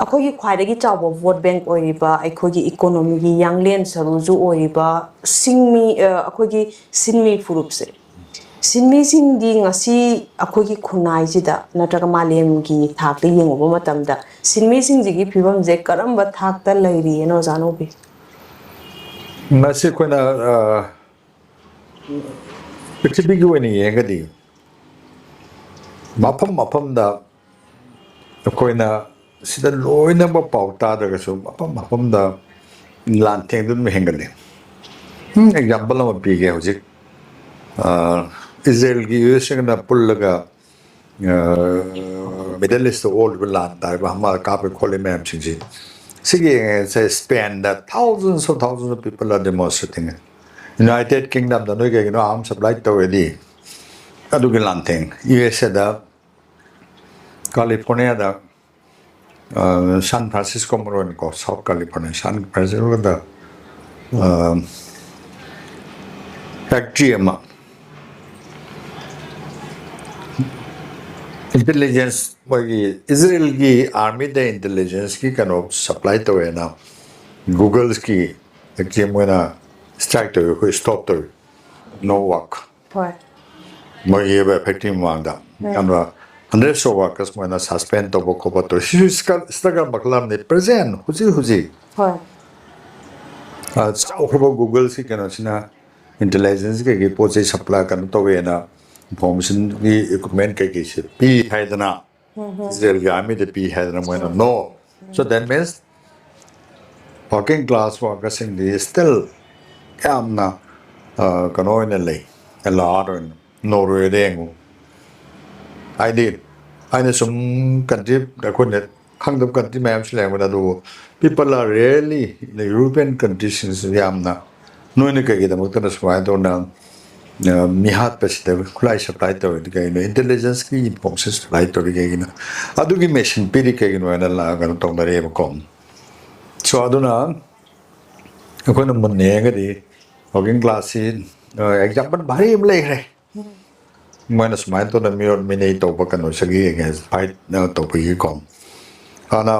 ꯑꯩꯈꯣꯏꯒꯤ ꯈ꯭ꯋꯥꯏꯗꯒꯤ ꯆꯥꯎꯕ vote bank ꯑꯣꯏꯔꯤꯕ ꯑꯩꯈꯣꯏꯒꯤ economyꯒꯤ ꯌꯥꯡꯂꯦꯟ ꯁꯔꯨꯁꯨ ꯑꯣꯏꯔꯤꯕ ꯁꯤꯟꯃꯤ, ꯑ, ꯑꯩꯈꯣꯏꯒꯤ ꯁꯤꯟꯃꯤ ꯐꯨꯔꯨꯞꯁꯦ, ꯁꯤꯟꯃꯤꯁꯤꯡꯗꯤ ꯉꯁꯤ ꯑꯩꯈꯣꯏꯒꯤ ꯈꯨꯟꯅꯥꯏꯁꯤꯗ ꯅꯠꯇ꯭ꯔꯒ ꯃꯥꯂꯦꯝꯒꯤ ꯊꯥꯛꯇ ꯌꯦꯡꯉꯨꯕ ꯃꯇꯝꯗ ꯁꯤꯟꯃꯤꯁꯤꯡꯁꯤꯒꯤ ꯐꯤꯕꯝꯁꯦ ꯀꯔꯝꯕ ꯊꯥꯛꯇ ꯂꯩꯔꯤꯅꯣ, ꯑꯣꯖꯥꯅ ꯎꯕꯤ? ꯃꯁꯤ ꯑꯩꯈꯣꯏꯅ, ꯑ, ꯄ꯭ꯔꯤꯊꯤꯕꯤꯒꯤ ꯑꯣꯏꯅ ꯌꯦꯡꯉꯒꯗꯤ ꯃꯐꯝ ꯃꯐꯝꯗ ꯑꯩꯈꯣꯏꯅ ꯁꯤꯗ ꯂꯣꯏꯅꯃꯛ ꯄꯥꯎ ꯇꯥꯗ꯭ꯔꯒꯁꯨ ꯃꯐꯝ ꯃꯐꯝꯗ ꯂꯥꯟꯊꯦꯡꯗꯨ ꯑꯗꯨꯝ ꯍꯦꯟꯒꯠꯂꯤ꯫ ꯎꯝ, example ꯑꯃ ꯄꯤꯒꯦ꯫ ꯍꯧꯖꯤꯛ, ꯑ, ꯏꯖꯔꯦꯜꯒꯤ ꯌꯨ ꯑꯦꯁ ꯑꯦꯒꯅ ꯄꯨꯜꯂꯒ Middle East ꯑꯣꯜꯂꯤꯕ ꯂꯥꯟ ꯇꯥꯔꯤꯕ ꯍꯃꯥꯁ ꯀꯥꯞꯄꯤ ꯈꯣꯠꯂꯤ ꯃꯌꯥꯝꯁꯤꯡꯁꯤ, ꯁꯤꯒꯤ ꯁꯦ ꯁ꯭ꯄꯦꯟꯗ thousands of thousands of people are demonstrating. United Kingdomꯗ ꯅꯣꯏ ꯀꯩꯒꯤꯅꯣ ꯑꯥꯔꯝ ꯁꯄ꯭ꯂꯥꯏ ꯇꯧꯔꯗꯤ? ꯑꯗꯨꯒꯤ ꯂꯥꯟꯊꯦꯡ ꯌꯨ ꯑꯦꯁ ꯑꯦꯗ, ꯀꯥꯂꯤꯐꯣꯔꯅꯤꯌꯥꯗ, ꯁꯥꯟ ꯐ꯭ꯔꯥꯟꯁꯤꯁꯀꯣ ꯃꯔꯨ ꯑꯣꯏꯅꯀꯣ, ꯁꯥꯎꯠ ꯀꯥꯂꯤꯐꯣꯔꯅꯤꯌꯥ, ꯁꯥꯟ ꯐ꯭ꯔꯥꯟꯁꯤꯁꯀꯣꯗ ꯐꯦꯛꯇ꯭ꯔꯤ ꯑꯃ ꯏꯟꯇꯦꯂꯤꯖꯦꯟꯁ, ꯃꯣꯏꯒꯤ ꯏꯖꯔꯦꯜꯒꯤ ꯑꯥꯔꯃꯤꯗ ꯏꯟꯇꯦꯂꯤꯖꯦꯟꯁꯀꯤ ꯀꯩꯅꯣ ꯁꯄ꯭ꯂꯥꯏ ꯇꯧꯋꯦꯅ ꯒꯨꯒꯜꯁꯀꯤ ꯐꯦꯛꯇ꯭ꯔꯤ ꯃꯣꯏꯅ ꯁ꯭ꯇ꯭ꯔꯥꯏꯛ ꯇꯧꯋꯤ, ꯑꯩꯈꯣꯏ ꯁ꯭ꯇꯣꯞ ꯇꯧꯋꯤ, ꯅꯣ ꯋꯥꯛ꯫ ꯍꯣꯏ꯫ ꯃꯣꯏꯒꯤ ꯐꯦꯛꯇ꯭ꯔꯤ ꯃꯃꯥꯡꯗ ꯑꯗꯨꯒ ꯍꯟꯗ꯭ꯔꯦꯠꯁ ꯑꯣꯐ ꯋꯥꯔꯀꯔꯁ ꯃꯣꯏꯅ ꯁꯁꯄꯦꯟ ꯇꯧꯕ ꯈꯣꯠꯄ ꯇꯧꯋꯤ꯫ ꯁꯤꯁꯨ ꯏꯁꯇ꯭ꯔꯒꯜ ꯃꯈꯜ ꯑꯃꯅꯤ, ꯄ꯭ꯔꯖꯦꯟ ꯍꯧꯖꯤꯛ ꯍꯧꯖꯤꯛ꯫ ꯍꯣꯏ꯫ ꯆꯥꯎꯈ꯭ꯔꯕ ꯒꯨꯒꯜꯁꯤ ꯀꯩꯅꯣꯁꯤꯅ ꯏꯟꯇꯦꯂꯤꯖꯦꯟꯁ ꯀꯩꯀꯩ ꯄꯣꯠ ꯆꯩ ꯁꯄ꯭ꯂꯥꯏ ꯀꯩꯅꯣ ꯇꯧꯋꯦꯅ, ꯏꯟꯐꯣꯔꯃꯦꯁꯟꯒꯤ ꯏꯀ꯭ꯋꯤꯞꯃꯦꯟ ꯀꯩꯀꯩꯁꯦ ꯄꯤ ꯍꯥꯏꯗꯅ, ꯏꯖꯔꯦꯜꯒꯤ ꯑꯥꯔꯃꯤꯗ ꯄꯤ ꯍꯥꯏꯗꯅ ꯃꯣꯏꯅ ꯅꯣ꯫ So that means working class ꯋꯥꯔꯀꯔꯁꯤꯡꯗꯤ ꯁ꯭ꯇꯤꯜ ꯌꯥꯝꯅ ꯀꯩꯅꯣ ꯑꯣꯏꯅ ꯂꯩ, ꯑꯦꯂꯥꯔꯠ ꯑꯣꯏꯅ꯫ ꯅꯣꯔꯋꯦꯗ ꯌꯦꯡꯉꯨ, ꯍꯥꯏꯗꯤ ꯑꯩꯅ ꯁꯨꯝ ꯀꯟꯇ꯭ꯔꯤ, ꯑꯩꯈꯣꯏꯅ ꯈꯪꯗꯕ ꯀꯟꯇ꯭ꯔꯤ ꯃꯌꯥꯝꯁꯨ ꯂꯩꯔꯝꯒꯅꯤ, ꯑꯗꯨꯕꯨ people are really, European countries ꯁꯤꯡꯁꯨ ꯌꯥꯝꯅ, ꯅꯣꯏꯅ ꯀꯩꯒꯤꯗꯃꯛꯇꯅ ꯁꯨꯃꯥꯏꯅ ꯇꯧꯅ ꯃꯤꯍꯥꯠꯄꯁꯤꯗ ꯈꯨꯠꯂꯥꯏ ꯁꯄ꯭ꯂꯥꯏ ꯇꯧꯔꯤꯗꯤ ꯀꯩꯅꯣ? ꯏꯟꯇꯦꯂꯤꯖꯦꯟꯁꯀꯤ ꯏꯟꯐꯣꯔꯃꯦꯁꯟ ꯁꯄ꯭ꯂꯥꯏ ꯇꯧꯔꯤ ꯀꯩꯒꯤꯅꯣ? ꯑꯗꯨꯒꯤ ꯃꯦꯁꯤꯟ ꯄꯤꯔꯤ ꯀꯩꯒꯤꯅꯣ ꯍꯥꯏꯅ ꯀꯩꯅꯣ ꯇꯧꯅꯔꯦꯕꯀꯣ꯫ ꯁꯣ ꯑꯗꯨꯅ ꯑꯩꯈꯣꯏꯅ ꯃꯨꯟꯅ ꯌꯦꯡꯉꯒꯗꯤ ꯋꯥꯔꯀꯤꯡ ꯀ꯭ꯂꯥꯁꯁꯤ ꯑꯦꯛꯖꯥꯝꯄꯜ ꯚꯥꯔꯤ ꯑꯃ ꯂꯩꯈ꯭ꯔꯦ꯫ ꯃꯣꯏꯅ ꯁꯨꯃꯥꯏꯅ ꯇꯧꯗꯅ ꯃꯤꯑꯣꯠ ꯃꯤꯅꯩ ꯇꯧꯕ ꯀꯩꯅꯣꯁꯤꯒꯤ ꯑꯦꯒꯦꯟꯁ ꯐꯥꯏꯠ ꯇꯧꯕꯒꯤꯀꯣ꯫ ꯑꯗꯨꯅ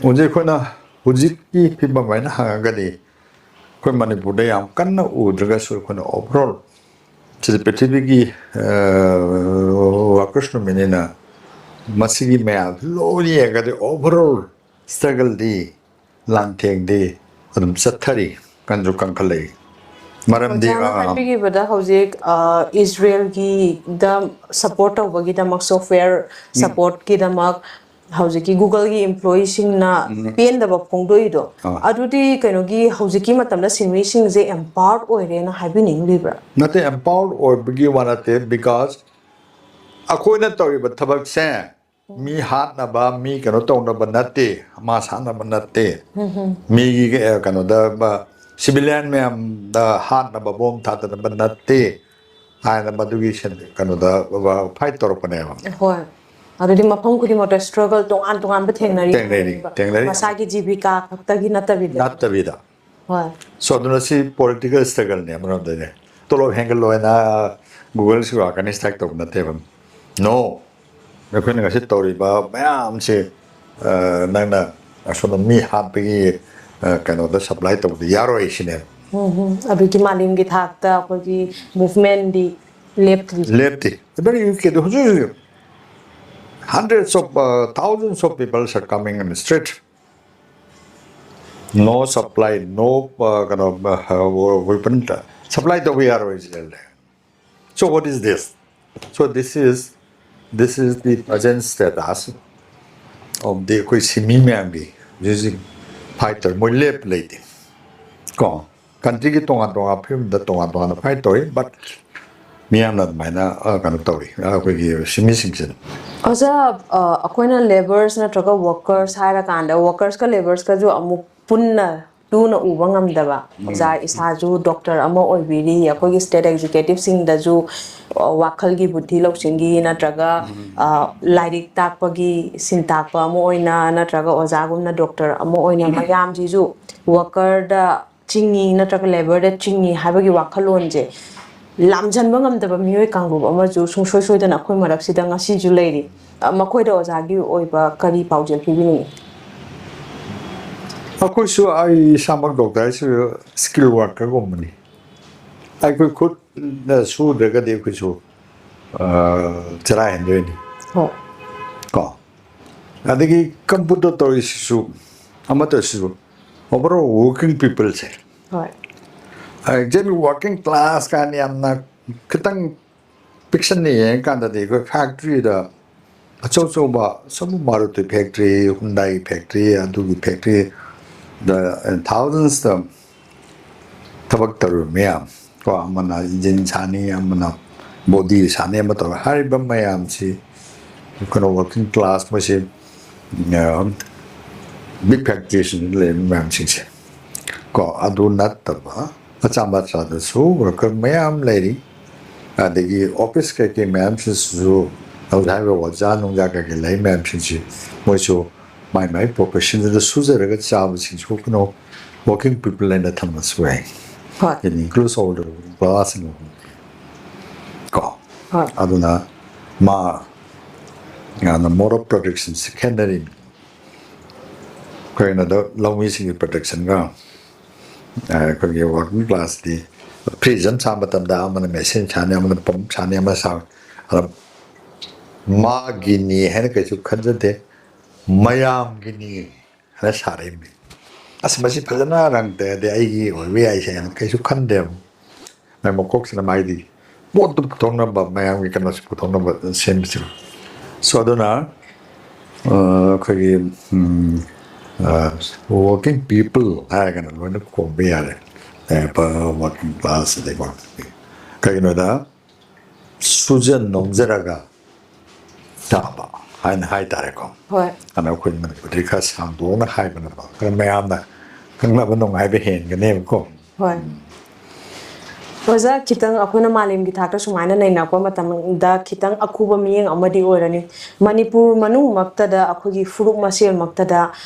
ꯍꯧꯖꯤꯛ ꯑꯩꯈꯣꯏꯅ ꯍꯧꯖꯤꯛꯀꯤ ꯐꯤꯕꯝ ꯍꯥꯏꯅ ꯍꯪꯉꯒꯗꯤ ꯑꯩꯈꯣꯏ ꯃꯅꯤꯄꯨꯔꯗ ꯌꯥꯝ ꯀꯟꯅ ꯎꯗ꯭ꯔꯒꯁꯨ ꯑꯩꯈꯣꯏꯅ ꯑꯣꯚꯔ ꯑꯣꯜ ꯁꯤꯗ ꯄ꯭ꯔꯤꯊꯤꯕꯤꯒꯤ ꯋꯥꯔꯀꯔꯁ ꯅꯨꯃꯤꯠꯅꯤꯅ ꯃꯁꯤꯒꯤ ꯃꯌꯥꯝ ꯂꯣꯏꯅ ꯌꯦꯡꯉꯒꯗꯤ ꯑꯣꯚꯔ ꯑꯣꯜ ꯁ꯭ꯇ꯭ꯔꯒꯜꯗꯤ, ꯂꯥꯟꯊꯦꯡꯗꯤ ꯑꯗꯨꯝ ꯆꯠꯊꯔꯤ, ꯀꯟꯁꯨ ꯀꯟꯈꯠꯂꯛꯏ꯫ ꯃꯔꯝꯗꯤ ꯑꯣꯖꯥꯅ ꯑꯥ, ꯍꯥꯏꯕꯤꯈꯤꯕꯗ ꯍꯧꯖꯤꯛ ꯏꯖꯔꯦꯜꯒꯤꯗ ꯁꯄꯣꯔꯠ ꯇꯧꯕꯒꯤꯗꯃꯛ, ꯁꯣꯐꯋꯦꯌꯔ ꯁꯄꯣꯔꯠꯀꯤꯗꯃꯛ ꯍꯧꯖꯤꯛꯀꯤ ꯒꯨꯒꯜꯒꯤ ꯏꯝꯄ꯭ꯂꯣꯌꯤꯁꯤꯡꯅ ꯄꯦꯟꯗꯕ ꯐꯣꯡꯗꯣꯛꯏꯗꯣ, ꯑꯥ꯫ ꯑꯗꯨꯗꯤ ꯀꯩꯅꯣꯒꯤ ꯍꯧꯖꯤꯛꯀꯤ ꯃꯇꯝꯗ ꯁꯤꯟꯃꯤꯁꯤꯡꯁꯦ ꯑꯦꯝꯄꯥꯋꯔ ꯑꯣꯏꯔꯦꯅ ꯍꯥꯏꯕꯤꯅꯤꯡꯂꯤꯕ꯭ꯔꯥ? ꯅꯠꯇꯦ, ꯑꯦꯝꯄꯥꯋꯔ ꯑꯣꯏꯕꯒꯤ ꯋꯥ ꯅꯠꯇꯦ, because ꯑꯩꯈꯣꯏꯅ ꯇꯧꯔꯤꯕ ꯊꯕꯛꯁꯦ ꯃꯤ ꯍꯥꯠꯅꯕ, ꯃꯤ ꯀꯩꯅꯣ ꯇꯧꯅꯕ ꯅꯠꯇꯦ, ꯑꯃ ꯁꯥꯟꯅꯕ ꯅꯠꯇꯦ꯫ ꯃꯤꯒꯤ ꯑꯦ, ꯀꯩꯅꯣꯗ ꯁꯤꯚꯤꯂꯤꯌꯟ ꯃꯌꯥꯝꯗ ꯍꯥꯠꯅꯕ, ꯕꯣꯝ ꯊꯥꯗꯅꯕ ꯅꯠꯇꯦ ꯍꯥꯏꯅ ꯃꯗꯨꯒꯤ ꯁꯦꯟ- ꯀꯩꯅꯣꯗ ꯐꯥꯏꯠ ꯇꯧꯔꯛꯄꯅꯦꯕ꯫ ꯍꯣꯏ꯫ ꯑꯗꯨꯗꯤ ꯃꯐꯝ ꯈꯨꯗꯤꯡꯃꯛꯇ ꯁ꯭ꯇ꯭ꯔꯒꯜ ꯇꯣꯉꯥꯟ ꯇꯣꯉꯥꯟꯕ ꯊꯦꯡꯅꯔꯤ꯫ ꯊꯦꯡꯅꯔꯤ, ꯊꯦꯡꯅꯔꯤ꯫ ꯃꯁꯥꯒꯤ ꯖꯤꯕꯤꯀꯥ ꯈꯛꯇꯒꯤ ꯅꯠꯇꯕꯤꯗ꯫ ꯅꯠꯇꯕꯤꯗ꯫ ꯍꯣꯏ꯫ ꯁꯣ ꯑꯗꯨꯅ ꯁꯤ ꯄꯣꯂꯤꯇꯤꯀꯦꯜ ꯁ꯭ꯇ꯭ꯔꯒꯜꯅꯦ ꯑꯃꯔꯣꯝꯗꯗꯤ꯫ ꯇꯣꯂꯣꯞ ꯍꯦꯟꯒꯠꯂꯣ ꯍꯥꯏꯅ ꯒꯨꯒꯜ ꯁꯤꯔꯣ ꯀꯟꯅ ꯁ꯭ꯇ꯭ꯔꯥꯏꯛ ꯇꯧꯕ ꯅꯠꯇꯦꯕ꯫ ꯅꯣ꯫ ꯑꯩꯈꯣꯏꯅ ꯉꯁꯤ ꯇꯧꯔꯤꯕ ꯃꯌꯥꯝꯁꯦ, ꯑ, ꯅꯪꯅ ꯑꯁꯣꯝꯗ ꯃꯤ ꯍꯥꯠꯄꯒꯤ, ꯑ, ꯀꯩꯅꯣꯗ ꯁꯄ꯭ꯂꯥꯏ ꯇꯧꯕꯗꯤ ꯌꯥꯔꯣꯏ ꯁꯤꯅꯦꯕ꯫ ꯑꯗꯨꯒꯤ ꯃꯥꯂꯦꯝꯒꯤ ꯊꯥꯛꯇ ꯑꯩꯈꯣꯏꯒꯤ ꯃꯨꯚꯃꯦꯟꯗꯤ ꯂꯦꯞꯇ꯭ꯔꯤ꯫ ꯂꯦꯞꯇꯦ꯫ Even UK ꯗ ꯍꯧꯖꯤꯛ ꯍꯧꯖꯤꯛ hundreds of, uh, thousands of people are coming in the street. No supply, no, uh, ꯀꯩꯅꯣ, uh, weapon supply ꯇꯧꯕ ꯌꯥꯔꯣꯏ ꯁꯤꯗ ꯂꯩ꯫ So what is this? So this is, this is the present status of the ꯑꯩꯈꯣꯏ semi ꯃꯌꯥꯝꯒꯤ ꯍꯧꯖꯤꯛ ꯍꯧꯖꯤꯛ fight ꯇꯧꯔꯤ꯫ ꯃꯣꯏ ꯂꯦꯞ ꯂꯩꯇꯦ ꯀꯣ꯫ ꯀꯟꯇ꯭ꯔꯤꯒꯤ ꯇꯣꯉꯥꯟ ꯇꯣꯉꯥꯟꯕ ꯐꯤꯕꯝꯗ ꯇꯣꯉꯥꯟ ꯇꯣꯉꯥꯟꯅ ꯐꯥꯏꯠ ꯇꯧꯔꯤ, ꯕꯠ ꯃꯤꯌꯥꯝꯅ ꯑꯗꯨꯃꯥꯏꯅ, ꯑ, ꯀꯩꯅꯣ ꯇꯧꯔꯤ, ꯑ, ꯑꯩꯈꯣꯏꯒꯤ ꯁꯤꯃꯤꯁꯤꯡꯁꯤꯅ꯫ ꯑꯣꯖꯥ, ꯑ, ꯑꯩꯈꯣꯏꯅ ꯂꯦꯕꯔꯁ ꯅꯠꯇ꯭ꯔꯒ ꯋꯥꯔꯀꯔꯁ ꯍꯥꯏꯔꯀꯥꯟꯗ ꯋꯥꯔꯀꯔꯁꯀ ꯂꯦꯕꯔꯁꯀꯁꯨ ꯑꯃꯨꯛ ꯄꯨꯟꯅ ꯇꯨꯅ ꯎꯕ ꯉꯝꯗꯕ꯫ ꯑꯣꯖꯥ ꯏꯁꯥꯁꯨ ꯗꯣꯛꯇꯔ ꯑꯃ ꯑꯣꯏꯕꯤꯔꯤ, ꯑꯩꯈꯣꯏꯒꯤ ꯁ꯭ꯇꯦꯠ ꯑꯦꯛꯖꯤꯀ꯭ꯌꯨꯇꯤꯞꯁꯤꯡꯗꯁꯨ, ꯑ, ꯋꯥꯈꯜꯒꯤ ꯕꯨꯗꯙꯤ ꯂꯧꯁꯤꯡꯒꯤ ꯅꯠꯇ꯭ꯔꯒ, ꯑ, ꯂꯥꯏꯔꯤꯛ ꯇꯥꯛꯄꯒꯤ ꯁꯤꯟ ꯇꯥꯛꯄ ꯑꯃ ꯑꯣꯏꯅ ꯅꯠꯇ꯭ꯔꯒ ꯑꯣꯖꯥꯒꯨꯝꯅ ꯗꯣꯛꯇꯔ ꯑꯃ ꯑꯣꯏꯅ ꯃꯌꯥꯝꯁꯤꯁꯨ ꯋꯥꯔꯀꯔꯗ ꯆꯤꯡꯏ ꯅꯠꯇ꯭ꯔꯒ ꯂꯦꯕꯔꯗ ꯆꯤꯡꯏ ꯍꯥꯏꯕꯒꯤ ꯋꯥꯈꯜꯂꯣꯟꯁꯦ ꯂꯥꯝꯖꯟꯕ ꯉꯝꯗꯕ ꯃꯤꯑꯣꯏ ꯀꯥꯡꯂꯨꯞ ꯑꯃꯁꯨ ꯁꯨꯡꯁꯣꯏ ꯁꯣꯏꯗꯅ ꯑꯩꯈꯣꯏ ꯃꯔꯛꯁꯤꯗ ꯉꯁꯤꯁꯨ ꯂꯩꯔꯤ꯫ ꯑ, ꯃꯈꯣꯏꯗ ꯑꯣꯖꯥꯒꯤ ꯑꯣꯏꯕ ꯀꯔꯤ ꯄꯥꯎꯖꯦꯜ ꯄꯤꯕꯤꯅꯤꯡꯏ? ꯑꯩꯈꯣꯏꯁꯨ, ꯑꯩ ꯏꯁꯥꯃꯛ ꯗꯣꯛꯇꯔ ꯍꯥꯏꯁꯤꯁꯨ ꯁ꯭ꯀꯤꯜ ꯋꯥꯔꯀꯔꯒꯨꯝꯕꯅꯤ꯫ ꯑꯩꯈꯣꯏ ꯈꯨꯠꯅ ꯁꯨꯗ꯭ꯔꯒꯗꯤ ꯑꯩꯈꯣꯏꯁꯨ, ꯑ, ꯆꯔꯥ ꯍꯦꯟꯗꯣꯏꯅꯤ꯫ ꯍꯣꯏ꯫ ꯀꯣ꯫ ꯑꯗꯒꯤ ꯀꯝꯄ꯭ꯌꯨꯇꯔ ꯇꯧꯔꯤꯁꯤꯁꯨ, ꯑꯃ ꯇꯧꯔꯤꯁꯤꯁꯨ, overall working peopleꯁꯦ꯫ ꯍꯣꯏ꯫ ꯑꯦꯛꯖꯦꯛꯂꯤ ꯋꯥꯔꯀꯤꯡ ꯀ꯭ꯂꯥꯁ ꯀꯥꯏꯅ ꯌꯥꯝꯅ ꯈꯤꯇꯪ ꯄꯤꯛꯁꯟꯅ ꯌꯦꯡꯉꯀꯥꯟꯗꯗꯤ ꯑꯩꯈꯣꯏ ꯐꯦꯛꯇ꯭ꯔꯤꯗ ꯑꯆꯧ ꯑꯆꯧꯕ ꯁꯨꯝ ꯃꯥꯔꯨꯇꯤ ꯐꯦꯛꯇ꯭ꯔꯤ, ꯍꯨꯟꯗꯥꯏ ꯐꯦꯛꯇ꯭ꯔꯤ, ꯑꯗꯨꯒꯤ ꯐꯦꯛꯇ꯭ꯔꯤꯗ ꯊꯥꯎꯖꯟꯁꯇ ꯊꯕꯛ ꯇꯧꯔꯤꯕ ꯃꯌꯥꯝ ꯀꯣ, ꯑꯃꯅ ꯏꯟꯖꯤꯟ ꯁꯥꯅꯤ, ꯑꯃꯅ ꯕꯣꯗꯤ ꯁꯥꯟꯅꯩ ꯑꯃ ꯇꯧꯔꯦ꯫ ꯍꯥꯏꯔꯤꯕ ꯃꯌꯥꯝꯁꯤ ꯑꯩꯈꯣꯏꯅ ꯋꯥꯔꯀꯤꯡ ꯀ꯭ꯂꯥꯁ, ꯃꯣꯏꯁꯦ ꯕꯤꯛ ꯐꯦꯛꯇ꯭ꯔꯤꯁꯤꯡꯗ ꯂꯩꯔꯤꯕ ꯃꯌꯥꯝꯁꯤꯡꯁꯦ ꯀꯣ, ꯑꯗꯨ ꯅꯠꯇꯕ ꯃꯆꯥ ꯃꯆꯥꯗꯁꯨ ꯋꯥꯔꯀꯔ ꯃꯌꯥꯝ ꯂꯩꯔꯤ꯫ ꯑꯗꯒꯤ ꯑꯣꯐꯤꯁ ꯀꯩꯀꯩ ꯃꯌꯥꯝꯁꯤꯁꯨ ꯍꯧꯖꯤꯛ ꯍꯥꯏꯔꯤꯕ ꯑꯣꯖꯥ ꯅꯨꯡꯖꯥ ꯀꯩꯀꯩ ꯂꯩ ꯃꯌꯥꯝꯁꯤꯡꯁꯤ ꯃꯣꯏꯁꯨ ꯃꯥꯏ ꯃꯥꯏ ꯄ꯭ꯔꯣꯐꯦꯁꯟꯗꯨꯗ ꯁꯨꯖꯔꯒ ꯆꯥꯕꯁꯤꯡꯁꯨ ꯀꯩꯅꯣ ꯋꯥꯔꯀꯤꯡ ꯄꯤꯄꯜ ꯍꯥꯏꯅ ꯊꯝꯕꯁꯨ ꯌꯥꯏ꯫ ꯍꯣꯏ꯫ ꯏꯟꯀ꯭ꯂꯨꯗ ꯑꯣꯜ ꯀ꯭ꯂꯥꯁ ꯀꯣ꯫ ꯍꯣꯏ꯫ ꯑꯗꯨꯅ ꯃꯥ ꯌꯥꯝꯅ ꯃꯣꯠ ꯑꯣꯐ ꯄ꯭ꯔꯣꯗꯛꯁꯟꯁꯦ ꯈꯦꯠꯅꯔꯤꯅꯤ꯫ ꯀꯩꯅꯣꯗ ꯂꯧꯃꯤꯁꯤꯡꯒꯤ ꯄ꯭ꯔꯣꯗꯛꯁꯟꯒ ꯑꯩꯈꯣꯏꯒꯤ ꯋꯥꯔꯀꯤꯡ ꯀ꯭ꯂꯥꯁꯇꯤ ꯐ꯭ꯔꯤꯖ ꯑꯃ ꯁꯥꯕ ꯃꯇꯝꯗ ꯑꯃꯅ ꯃꯦꯁꯤꯟ ꯁꯥꯅꯤ, ꯑꯃꯅ ꯄꯝ ꯁꯥꯅꯤ, ꯑꯃ ꯁꯥ ꯑꯗ ꯃꯥꯒꯤꯅꯤ ꯍꯥꯏꯅ ꯀꯩꯁꯨ ꯈꯟꯖꯗꯦ꯫ ꯃꯌꯥꯝꯒꯤꯅꯤ ꯍꯥꯏꯅ ꯁꯥꯔꯛꯏꯅꯤ꯫ ꯑꯁ, ꯃꯁꯤ ꯐꯖꯅ ꯔꯪ ꯇꯩꯔꯗꯤ ꯑꯩꯒꯤ ꯑꯣꯏꯕ ꯌꯥꯏꯁꯦ ꯍꯥꯏꯅ ꯀꯩꯁꯨ ꯈꯟꯗꯦꯕ꯫ ꯃꯥꯏ ꯃꯀꯣꯛꯁꯤꯅ ꯃꯥꯏꯗꯤ ꯄꯣꯠꯇꯨ ꯄꯨꯊꯣꯛꯅꯕ, ꯃꯌꯥꯝꯒꯤ ꯀꯩꯅꯣꯁꯤ ꯄꯨꯊꯣꯛꯅꯕ ꯁꯦꯝꯕꯁꯤꯅ꯫ ꯁꯣ ꯑꯗꯨꯅ ꯑ, ꯑꯩꯈꯣꯏꯒꯤ ꯎꯝ, ꯑ, ꯋꯥꯔꯀꯤꯡ ꯄꯤꯄꯜ ꯍꯥꯏꯔꯒꯅ ꯂꯣꯏꯅ ꯈꯣꯝꯕ ꯌꯥꯔꯦ꯫ ꯋꯥꯔꯀꯤꯡ ꯀ꯭ꯂꯥꯁ ꯑꯗꯩ ꯀꯩꯒꯤꯅꯣꯗ ꯁꯨꯖ ꯅꯣꯝꯖꯔꯒ ꯆꯥꯕ ꯍꯥꯏꯅ ꯍꯥꯏꯇꯥꯔꯦꯀꯣ꯫ ꯍꯣꯏ꯫ ꯑꯗ ꯑꯩꯈꯣꯏ ꯃꯅꯤꯄꯨꯔꯗꯤ ꯈꯔ ꯁꯥꯡꯗꯣꯛꯅ ꯍꯥꯏꯕꯅꯀꯣ, ꯈꯔ ꯃꯌꯥꯝꯅ ꯈꯪꯅꯕ ꯅꯨꯡꯉꯥꯏꯕ ꯍꯦꯟꯒꯅꯦꯕꯀꯣ꯫ ꯍꯣꯏ꯫ ꯑꯣꯖꯥ, ꯈꯤꯇꯪ ꯑꯩꯈꯣꯏꯅ ꯃꯥꯂꯦꯝꯒꯤ ꯊꯥꯛꯇ ꯁꯨꯃꯥꯏꯅ ꯅꯩꯅꯔꯛꯄ ꯃꯇꯝꯗ ꯈꯤꯇꯪ ꯑꯈꯨꯕ ꯃꯤꯠꯌꯦꯡ ꯑꯃꯗꯤ ꯑꯣꯏꯔꯅꯤ꯫ ꯃꯅꯤꯄꯨꯔ ꯃꯅꯨꯡꯃꯛꯇꯗ ꯑꯩꯈꯣꯏꯒꯤ ꯐꯨꯔꯨꯞ ꯃꯁꯦꯜꯃꯛꯇꯗ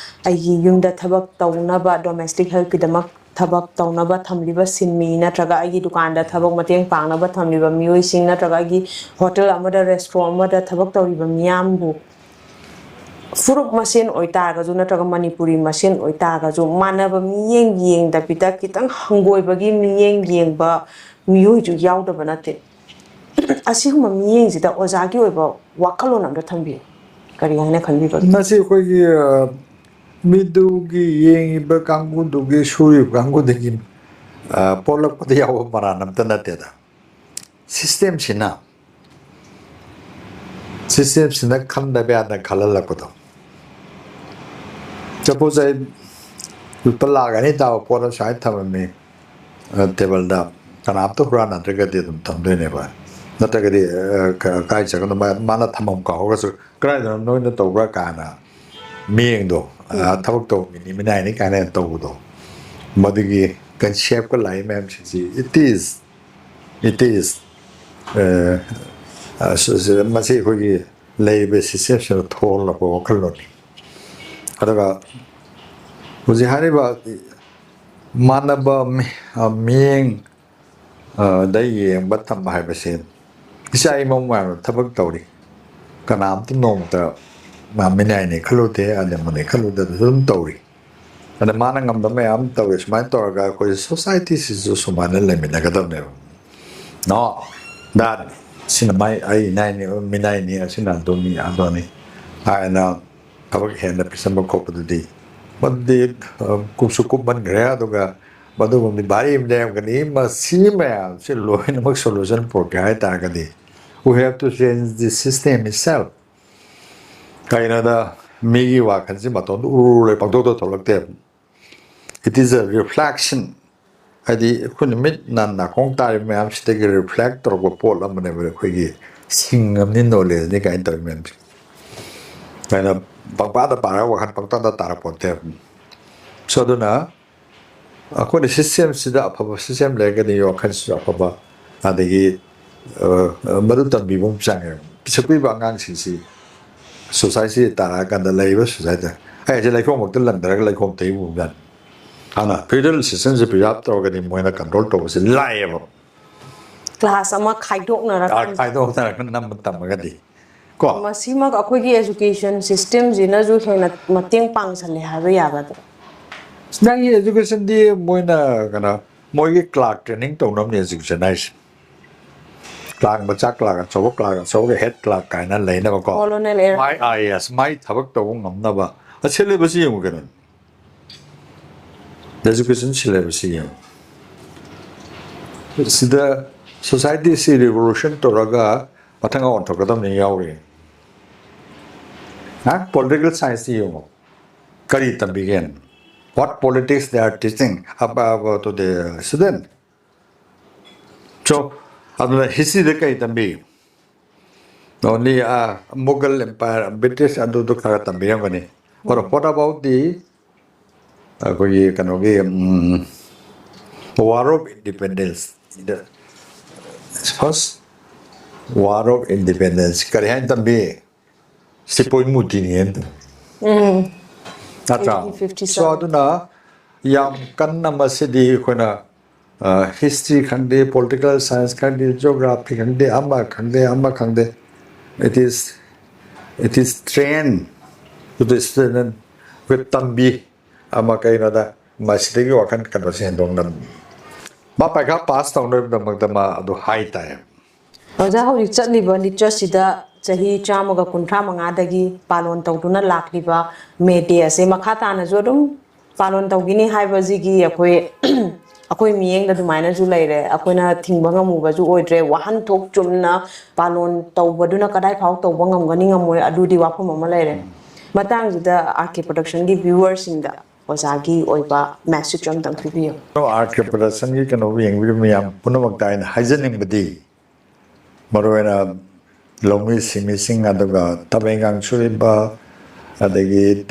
ꯑꯩꯒꯤ ꯌꯨꯝꯗ ꯊꯕꯛ ꯇꯧꯅꯕ, ꯗꯣꯃꯦꯁꯇꯤꯛ ꯍꯦꯜꯞꯀꯤꯗꯃꯛ ꯊꯕꯛ ꯇꯧꯅꯕ ꯊꯝꯂꯤꯕ ꯁꯤꯟꯃꯤ ꯅꯠꯇ꯭ꯔꯒ ꯑꯩꯒꯤ ꯗꯨꯀꯥꯟꯗ ꯊꯕꯛ ꯃꯇꯦꯡ ꯄꯥꯡꯅꯕ ꯊꯝꯂꯤꯕ ꯃꯤꯑꯣꯏꯁꯤꯡ ꯅꯠꯇ꯭ꯔꯒ ꯑꯩꯒꯤ ꯍꯣꯇꯦꯜ ꯑꯃꯗ, ꯔꯦꯁꯇ꯭ꯔꯣ ꯑꯃꯗ ꯊꯕꯛ ꯇꯧꯔꯤꯕ ꯃꯤꯌꯥꯝꯕꯨ ꯐꯨꯔꯨꯞ ꯃꯁꯦꯟ ꯑꯣꯏꯇꯥꯔꯒꯁꯨ ꯅꯠꯇ꯭ꯔꯒ ꯃꯅꯤꯄꯨꯔꯤ ꯃꯁꯦꯟ ꯑꯣꯏꯇꯥꯔꯒꯁꯨ ꯃꯥꯟꯅꯕ ꯃꯤꯠꯌꯦꯡ ꯌꯦꯡꯗꯕꯤꯗ ꯈꯤꯇꯪ ꯍꯪꯒꯣꯏꯕꯒꯤ ꯃꯤꯠꯌꯦꯡ ꯌꯦꯡꯕ ꯃꯤꯑꯣꯏꯁꯨ ꯌꯥꯎꯗꯕ ꯅꯠꯇꯦ꯫ ꯑꯁꯤꯒꯨꯝꯕ ꯃꯤꯠꯌꯦꯡꯁꯤꯗ ꯑꯣꯖꯥꯒꯤ ꯑꯣꯏꯕ ꯋꯥꯈꯜꯂꯣꯟ ꯑꯝꯇ ꯊꯝꯕꯤꯌꯨ꯫ ꯀꯔꯤ ꯍꯥꯏꯅ ꯈꯟꯕꯤꯕꯒꯦ? ꯃꯁꯤ ꯑꯩꯈꯣꯏꯒꯤ, ꯑ, ꯃꯤꯗꯨꯒꯤ ꯌꯦꯡꯉꯤꯕ ꯀꯥꯡꯕꯨꯗꯨꯒꯤ, ꯁꯨꯔꯤꯕ ꯀꯥꯡꯕꯨꯗꯨꯒꯤ, ꯑ, ꯄꯣꯛꯂꯛꯄꯗ ꯌꯥꯎꯕ ꯃꯔꯥꯟ ꯑꯝꯇ ꯅꯠꯇꯦꯗ꯫ ꯁꯤꯁꯇꯦꯝꯁꯤꯅ, ꯁꯤꯁꯇꯦꯝꯁꯤꯅ ꯈꯟꯗꯕ ꯌꯥꯗꯅ ꯈꯜꯍꯜꯂꯛꯄꯗꯣ꯫ ꯁꯄꯣꯁ ꯑꯩ ꯂꯨꯄꯥ ꯂꯥꯛ ꯑꯅꯤ ꯇꯥꯕ ꯄꯣꯠ ꯑꯃ ꯁꯨꯃꯥꯏꯅ ꯊꯝꯃꯝꯃꯤ, ꯑ, ꯇꯦꯕꯜꯗ, ꯀꯅꯥꯝꯇ ꯍꯨꯔꯥꯟꯅꯗ꯭ꯔꯒꯗꯤ ꯑꯗꯨꯝ ꯊꯝꯗꯣꯏꯅꯦꯕ꯫ ꯅꯠꯇ꯭ꯔꯒꯗꯤ ꯑ, ꯀ- ꯀꯥꯏ ꯆꯠꯀꯅꯣ ꯃꯥ- ꯃꯥꯅ ꯊꯝꯐꯝ ꯀꯥꯎꯔꯒꯁꯨ, "ꯀꯗꯥꯏꯗꯅꯣ ꯅꯣꯏꯅ ꯇꯧꯕ꯭ꯔꯥ?" ꯀꯥꯏꯅ, ꯃꯤꯌꯦꯡꯗꯣ, ꯑ, ꯊꯕꯛ ꯇꯧꯕ ꯃꯤꯅꯤ ꯃꯤꯅꯥꯏꯅꯤ ꯀꯥꯏꯅ ꯇꯧꯕꯗꯣ, ꯃꯗꯨꯒꯤ ꯀꯟꯁꯦꯞꯀ ꯂꯥꯛꯏ ꯃꯌꯥꯝꯁꯤꯡꯁꯤ, it is, it is, ꯑ, ꯑ, ꯁ- ꯁ- ꯃꯁꯤ ꯑꯩꯈꯣꯏꯒꯤ ꯂꯩꯔꯤꯕ ꯁꯤꯁꯇꯦꯝꯁꯤꯗ ꯊꯣꯛꯍꯜꯂꯛꯄ ꯋꯥꯈꯜꯂꯣꯟꯅꯤ꯫ ꯑꯗꯨꯒ ꯍꯧꯖꯤꯛ ꯍꯥꯏꯔꯤꯕ ꯃꯥꯟꯅꯕ ꯃꯤ- ꯑ, ꯃꯤꯠꯌꯦꯡ ꯑ, ꯗ ꯌꯦꯡꯕ ꯇꯝꯕ ꯍꯥꯏꯕꯁꯦ, ꯏꯆꯥ ꯏꯃꯧ ꯃꯌꯥꯝꯅ ꯊꯕꯛ ꯇꯧꯔꯤ, ꯀꯅꯥꯝꯇ ꯅꯣꯡꯃꯇ ꯃꯥ ꯃꯤꯅꯥꯏꯅꯦ ꯈꯜꯂꯨꯗꯦ, ꯑꯗꯃꯅꯦ ꯈꯜꯂꯨꯗꯦ, ꯑꯗꯨꯝ ꯇꯧꯔꯤ꯫ ꯑꯗ ꯃꯥꯅ ꯉꯝꯕ ꯃꯌꯥꯝ ꯇꯧꯔꯤ꯫ ꯁꯨꯃꯥꯏꯅ ꯇꯧꯔꯒ ꯑꯩꯈꯣꯏ ꯁꯣꯁꯥꯏꯇꯤꯁꯤꯁꯨ ꯁꯨꯃꯥꯏꯅ ꯂꯩꯃꯤꯟꯅꯒꯗꯕꯅꯦꯕ꯫ ꯅꯣ, ꯗꯥꯠ, ꯁꯤꯅ ꯃꯥꯏ ꯑꯩ ꯏꯅꯥꯏꯅꯤ, ꯃꯤꯅꯥꯏꯅꯤ, ꯑꯁꯤꯅ ꯑꯗꯨꯅꯤ, ꯑꯗꯨꯅꯤ ꯍꯥꯏꯅ ꯊꯕꯛ ꯍꯦꯟꯅ ꯄꯤꯁꯟꯕ ꯈꯣꯠꯄꯗꯨꯗꯤ, ꯃꯗꯨꯗꯤ ꯑ, ꯀꯨꯞꯁꯨ ꯀꯨꯞꯃꯟꯈ꯭ꯔꯦ꯫ ꯑꯗꯨꯒ ꯃꯗꯨꯒꯨꯝꯕꯗꯤ ꯚꯥꯔꯤ ꯑꯃ ꯂꯩꯔꯝꯒꯅꯤ꯫ ꯃꯁꯤ ꯃꯌꯥꯝꯁꯤ ꯂꯣꯏꯅꯃꯛ ꯁꯣꯂꯨꯁꯟ ꯄꯨꯔꯛꯀꯦ ꯍꯥꯏ ꯇꯥꯔꯒꯗꯤ, we have to change the system itself. ꯀꯩꯅꯣꯗ, ꯃꯤꯒꯤ ꯋꯥꯈꯜꯁꯤ ꯃꯇꯣꯟꯗ ꯎꯔꯨꯔꯦ ꯄꯪꯊꯣꯛꯇ ꯊꯣꯛꯂꯛꯇꯦꯕ꯫ It is a reflection. ꯍꯥꯏꯗꯤ ꯑꯩꯈꯣꯏꯅ ꯃꯤꯠ ꯅꯥ ꯅꯥꯀꯣꯡ ꯇꯥꯔꯤꯕ ꯃꯌꯥꯝꯁꯤꯗꯒꯤ ꯔꯤꯐ꯭ꯂꯦꯛ ꯇꯧꯔꯛꯄ ꯄꯣꯠ ꯑꯃꯅꯦꯕ꯫ ꯑꯩꯈꯣꯏꯒꯤ ꯁꯤꯡꯉꯕꯅꯤ, ꯅꯣꯂꯦꯖꯅꯤ ꯀꯥꯏꯅ ꯇꯧꯔꯤ ꯃꯌꯥꯝꯁꯦ꯫ ꯑꯩꯅ ꯄꯪꯄꯥꯗ ꯄꯥꯔꯒ ꯋꯥꯈꯜ ꯄꯪꯇꯥꯗ ꯇꯥꯔꯛꯄ ꯅꯠꯇꯦ꯫ ꯁꯣ ꯑꯗꯨꯅ ꯑꯩꯈꯣꯏꯅ ꯁꯤꯁꯇꯦꯝꯁꯤꯗ ꯑꯐꯕ ꯁꯤꯁꯇꯦꯝ ꯂꯩꯔꯒꯗꯤ ꯋꯥꯈꯜꯁꯤꯁꯨ ꯑꯐꯕ, ꯑꯗꯒꯤ ꯑ, ꯃꯗꯨ ꯇꯝꯕꯤꯕ ꯑꯃ ꯆꯪꯉꯦꯕ꯫ ꯄꯤꯁꯛ ꯄꯤꯛꯏꯕ ꯑꯉꯥꯡꯁꯤꯡꯁꯤ ꯁꯣꯁꯥꯏꯇꯤ ꯇꯥꯔꯛꯑꯀꯥꯟꯗ ꯂꯩꯔꯤꯕ ꯁꯣꯁꯥꯏꯇꯤ, ꯑꯩ ꯍꯧꯖꯤꯛ ꯂꯩꯈꯣꯝꯃꯛꯇ ꯂꯪꯗꯔꯒ ꯂꯩꯈꯣꯝ ꯇꯩꯕ ꯖꯥꯠꯅꯤ꯫ ꯍꯥꯟꯅ ꯐ꯭ꯌꯨꯗꯦꯜ ꯁꯤꯁꯇꯦꯝꯁꯦ ꯄ꯭ꯔꯤꯖꯥꯕ ꯇꯧꯔꯒꯗꯤ ꯃꯣꯏꯅ ꯀꯟꯇ꯭ꯔꯣꯜ ꯇꯧꯕꯁꯦ ꯂꯥꯏꯌꯦꯕ꯫ ꯀ꯭ꯂꯥꯁ ꯑꯃ ꯈꯥꯏꯗꯣꯛꯅꯔꯀꯥꯟꯗ ꯈꯥꯏꯗꯣꯛꯅꯔꯒ ꯅꯝꯕ ꯇꯝꯃꯒꯗꯤ ꯀꯣ꯫ ꯃꯁꯤꯃꯛ ꯑꯩꯈꯣꯏꯒꯤ ꯑꯦꯖꯨꯀꯦꯁꯟ ꯁꯤꯁꯇꯦꯝꯁꯤꯅꯁꯨ ꯍꯦꯟꯅ ꯃꯇꯦꯡ ꯄꯥꯡꯁꯜꯂꯦ ꯍꯥꯏꯕ ꯌꯥꯒꯗ꯭ꯔꯥ? ꯅꯪꯒꯤ ꯑꯦꯖꯨꯀꯦꯁꯟꯗꯤ ꯃꯣꯏꯅ ꯀꯩꯅꯣ, ꯃꯣꯏꯒꯤ ꯀ꯭ꯂꯥꯔꯛ ꯇ꯭ꯔꯦꯅꯤꯡ ꯇꯧꯅꯕꯅꯦ ꯑꯦꯖꯨꯀꯦꯁꯟ ꯍꯥꯏꯁꯦ꯫ ꯀ꯭ꯂꯥꯔꯛ ꯃꯆꯥ, ꯀ꯭ꯂꯥꯔꯛ ꯑꯆꯧꯕ, ꯀ꯭ꯂꯥꯔꯛ ꯑꯆꯧꯕꯒ ꯍꯦꯠ ꯀ꯭ꯂꯥꯔꯛ ꯀꯥꯏꯅ ꯂꯩꯅꯕꯀꯣ꯫ Colonel era. My I A S, ꯃꯥꯏ ꯊꯕꯛ ꯇꯧꯕ ꯉꯝꯅꯕ꯫ ꯑ, ꯁꯤꯂꯦꯕꯁꯁꯤ ꯌꯦꯡꯉꯨ ꯀꯩꯅꯣ꯫ ꯑꯦꯖꯨꯀꯦꯁꯟ ꯁꯤꯂꯦꯕꯁꯁꯤ ꯌꯦꯡꯉꯨ꯫ ꯁꯤꯗ ꯁꯣꯁꯥꯏꯇꯤꯁꯤ ꯔꯤꯚꯣꯂꯨꯁꯟ ꯇꯧꯔꯒ ꯃꯊꯪ ꯑꯣꯟꯊꯣꯛꯀꯗꯕꯅꯤ ꯌꯥꯎꯔꯤ꯫ ꯍꯥ? ꯄꯣꯂꯤꯇꯤꯀꯦꯜ ꯁꯥꯏꯟꯁꯇ ꯌꯦꯡꯉꯨ꯫ ꯀꯔꯤ ꯇꯝꯕꯤꯒꯦ? What politics they are teaching about to the student? So, ꯑꯗꯨꯅ ꯍꯤꯁꯇ꯭ꯔꯤꯗ ꯀꯩ ꯇꯝꯕꯤ? ꯑꯣꯟꯂꯤ ꯃꯨꯒꯜ ꯑꯦꯝꯄꯥꯌꯔ, ꯕ꯭ꯔꯤꯇꯤꯁ ꯑꯗꯨꯗꯣ ꯈꯔ ꯈꯔ ꯇꯝꯕꯤꯔꯝꯒꯅꯤ꯫ But what about the ꯑꯩꯈꯣꯏꯒꯤ ꯀꯩꯅꯣꯒꯤ war of independence, first war of independence ꯀꯔꯤ ꯍꯥꯏꯅ ꯇꯝꯕꯤ? ꯁꯤꯄꯣꯏ ꯃꯨꯇꯤꯅꯤ ꯍꯥꯏꯅ ꯇꯝꯕꯤ꯫ ꯅꯠꯇ꯭ꯔꯥ? ꯑꯩꯠꯇꯤꯟ ꯐꯤꯐꯇꯤ So ꯑꯗꯨꯅ ꯌꯥꯝ ꯀꯟꯅ ꯃꯁꯤꯗꯤ ꯑꯩꯈꯣꯏꯅ ꯍꯤꯁꯇ꯭ꯔꯤ ꯈꯪꯗꯦ, ꯄꯣꯂꯤꯇꯤꯀꯦꯜ ꯁꯥꯏꯟꯁ ꯈꯪꯗꯦ, ꯖꯤꯑꯣꯒ꯭ꯔꯥꯐꯤ ꯈꯪꯗꯦ, ꯑꯃ ꯈꯪꯗꯦ, ꯑꯃ ꯈꯪꯗꯦ, it is it is train to the student with ꯇꯝꯕꯤ ꯑꯃ ꯀꯩꯅꯣꯗ ꯃꯁꯤꯗꯒꯤ ꯋꯥꯈꯜ ꯀꯩꯅꯣꯁꯦ ꯍꯦꯟꯗꯣꯛꯅ ꯃꯥ ꯄꯩꯈꯥ ꯄꯥꯁ ꯇꯧꯅꯕꯒꯤꯗꯃꯛꯇ ꯃꯥ ꯑꯗꯨ ꯍꯥꯏ ꯇꯥꯏ꯫ ꯑꯣꯖꯥ, ꯍꯧꯖꯤꯛ ꯆꯠꯂꯤꯕ ꯂꯤꯆꯠꯁꯤꯗ ꯆꯍꯤ ꯆꯥꯝꯃꯒ ꯀꯨꯟꯊ꯭ꯔꯥ ꯃꯉꯥꯗꯒꯤ ꯄꯥꯂꯣꯟ ꯇꯧꯗꯨꯅ ꯂꯥꯛꯂꯤꯕ ꯃꯦ ꯗꯦ ꯑꯁꯦ ꯃꯈꯥ ꯇꯥꯅꯁꯨ ꯑꯗꯨꯝ ꯄꯥꯂꯣꯟ ꯇꯧꯈꯤꯅꯤ ꯍꯥꯏꯕꯁꯤꯒꯤ ꯑꯩꯈꯣꯏ ꯑꯩꯈꯣꯏ ꯃꯤꯠꯌꯦꯡꯗ ꯑꯗꯨꯃꯥꯏꯅꯁꯨ ꯂꯩꯔꯦ꯫ ꯑꯩꯈꯣꯏꯅ ꯊꯤꯡꯕ ꯉꯝꯃꯨꯕꯁꯨ ꯑꯣꯏꯗ꯭ꯔꯦ꯫ ꯋꯥꯍꯟꯊꯣꯛ ꯆꯨꯝꯅ ꯄꯥꯂꯣꯟ ꯇꯧꯕꯗꯨꯅ ꯀꯗꯥꯏ ꯐꯥꯎ ꯇꯧꯕ ꯉꯝꯒꯅꯤ ꯉꯝꯃꯣꯏ ꯑꯗꯨꯗꯤ ꯋꯥꯐꯝ ꯑꯃ ꯂꯩꯔꯦ꯫ ꯃꯇꯥꯡꯁꯤꯗ ꯑꯥꯔ ꯀꯦ ꯄ꯭ꯔꯗꯛꯁꯟꯒꯤ ꯚ꯭ꯌꯨꯋꯔꯁꯤꯡꯗ ꯑꯣꯖꯥꯒꯤ ꯑꯣꯏꯕ ꯃꯦꯁꯦꯖ ꯑꯃꯇꯪ ꯄꯤꯕꯤꯌꯨ꯫ ꯑꯥꯔ ꯀꯦ ꯄ꯭ꯔꯗꯛꯁꯟꯒꯤ ꯀꯩꯅꯣꯕꯨ ꯌꯦꯡꯕꯤꯔꯤꯕ ꯃꯌꯥꯝ ꯄꯨꯝꯅꯃꯛꯇ ꯑꯩꯅ ꯍꯥꯏꯖꯅꯤꯡꯕꯗꯤ, ꯃꯔꯨꯑꯣꯏꯅ ꯂꯧꯃꯤ ꯁꯤꯟꯃꯤꯁꯤꯡ, ꯑꯗꯨꯒ ꯊꯕꯛ ꯏꯟꯈꯥꯡ ꯁꯨꯔꯤꯕ, ꯑꯗꯒꯤ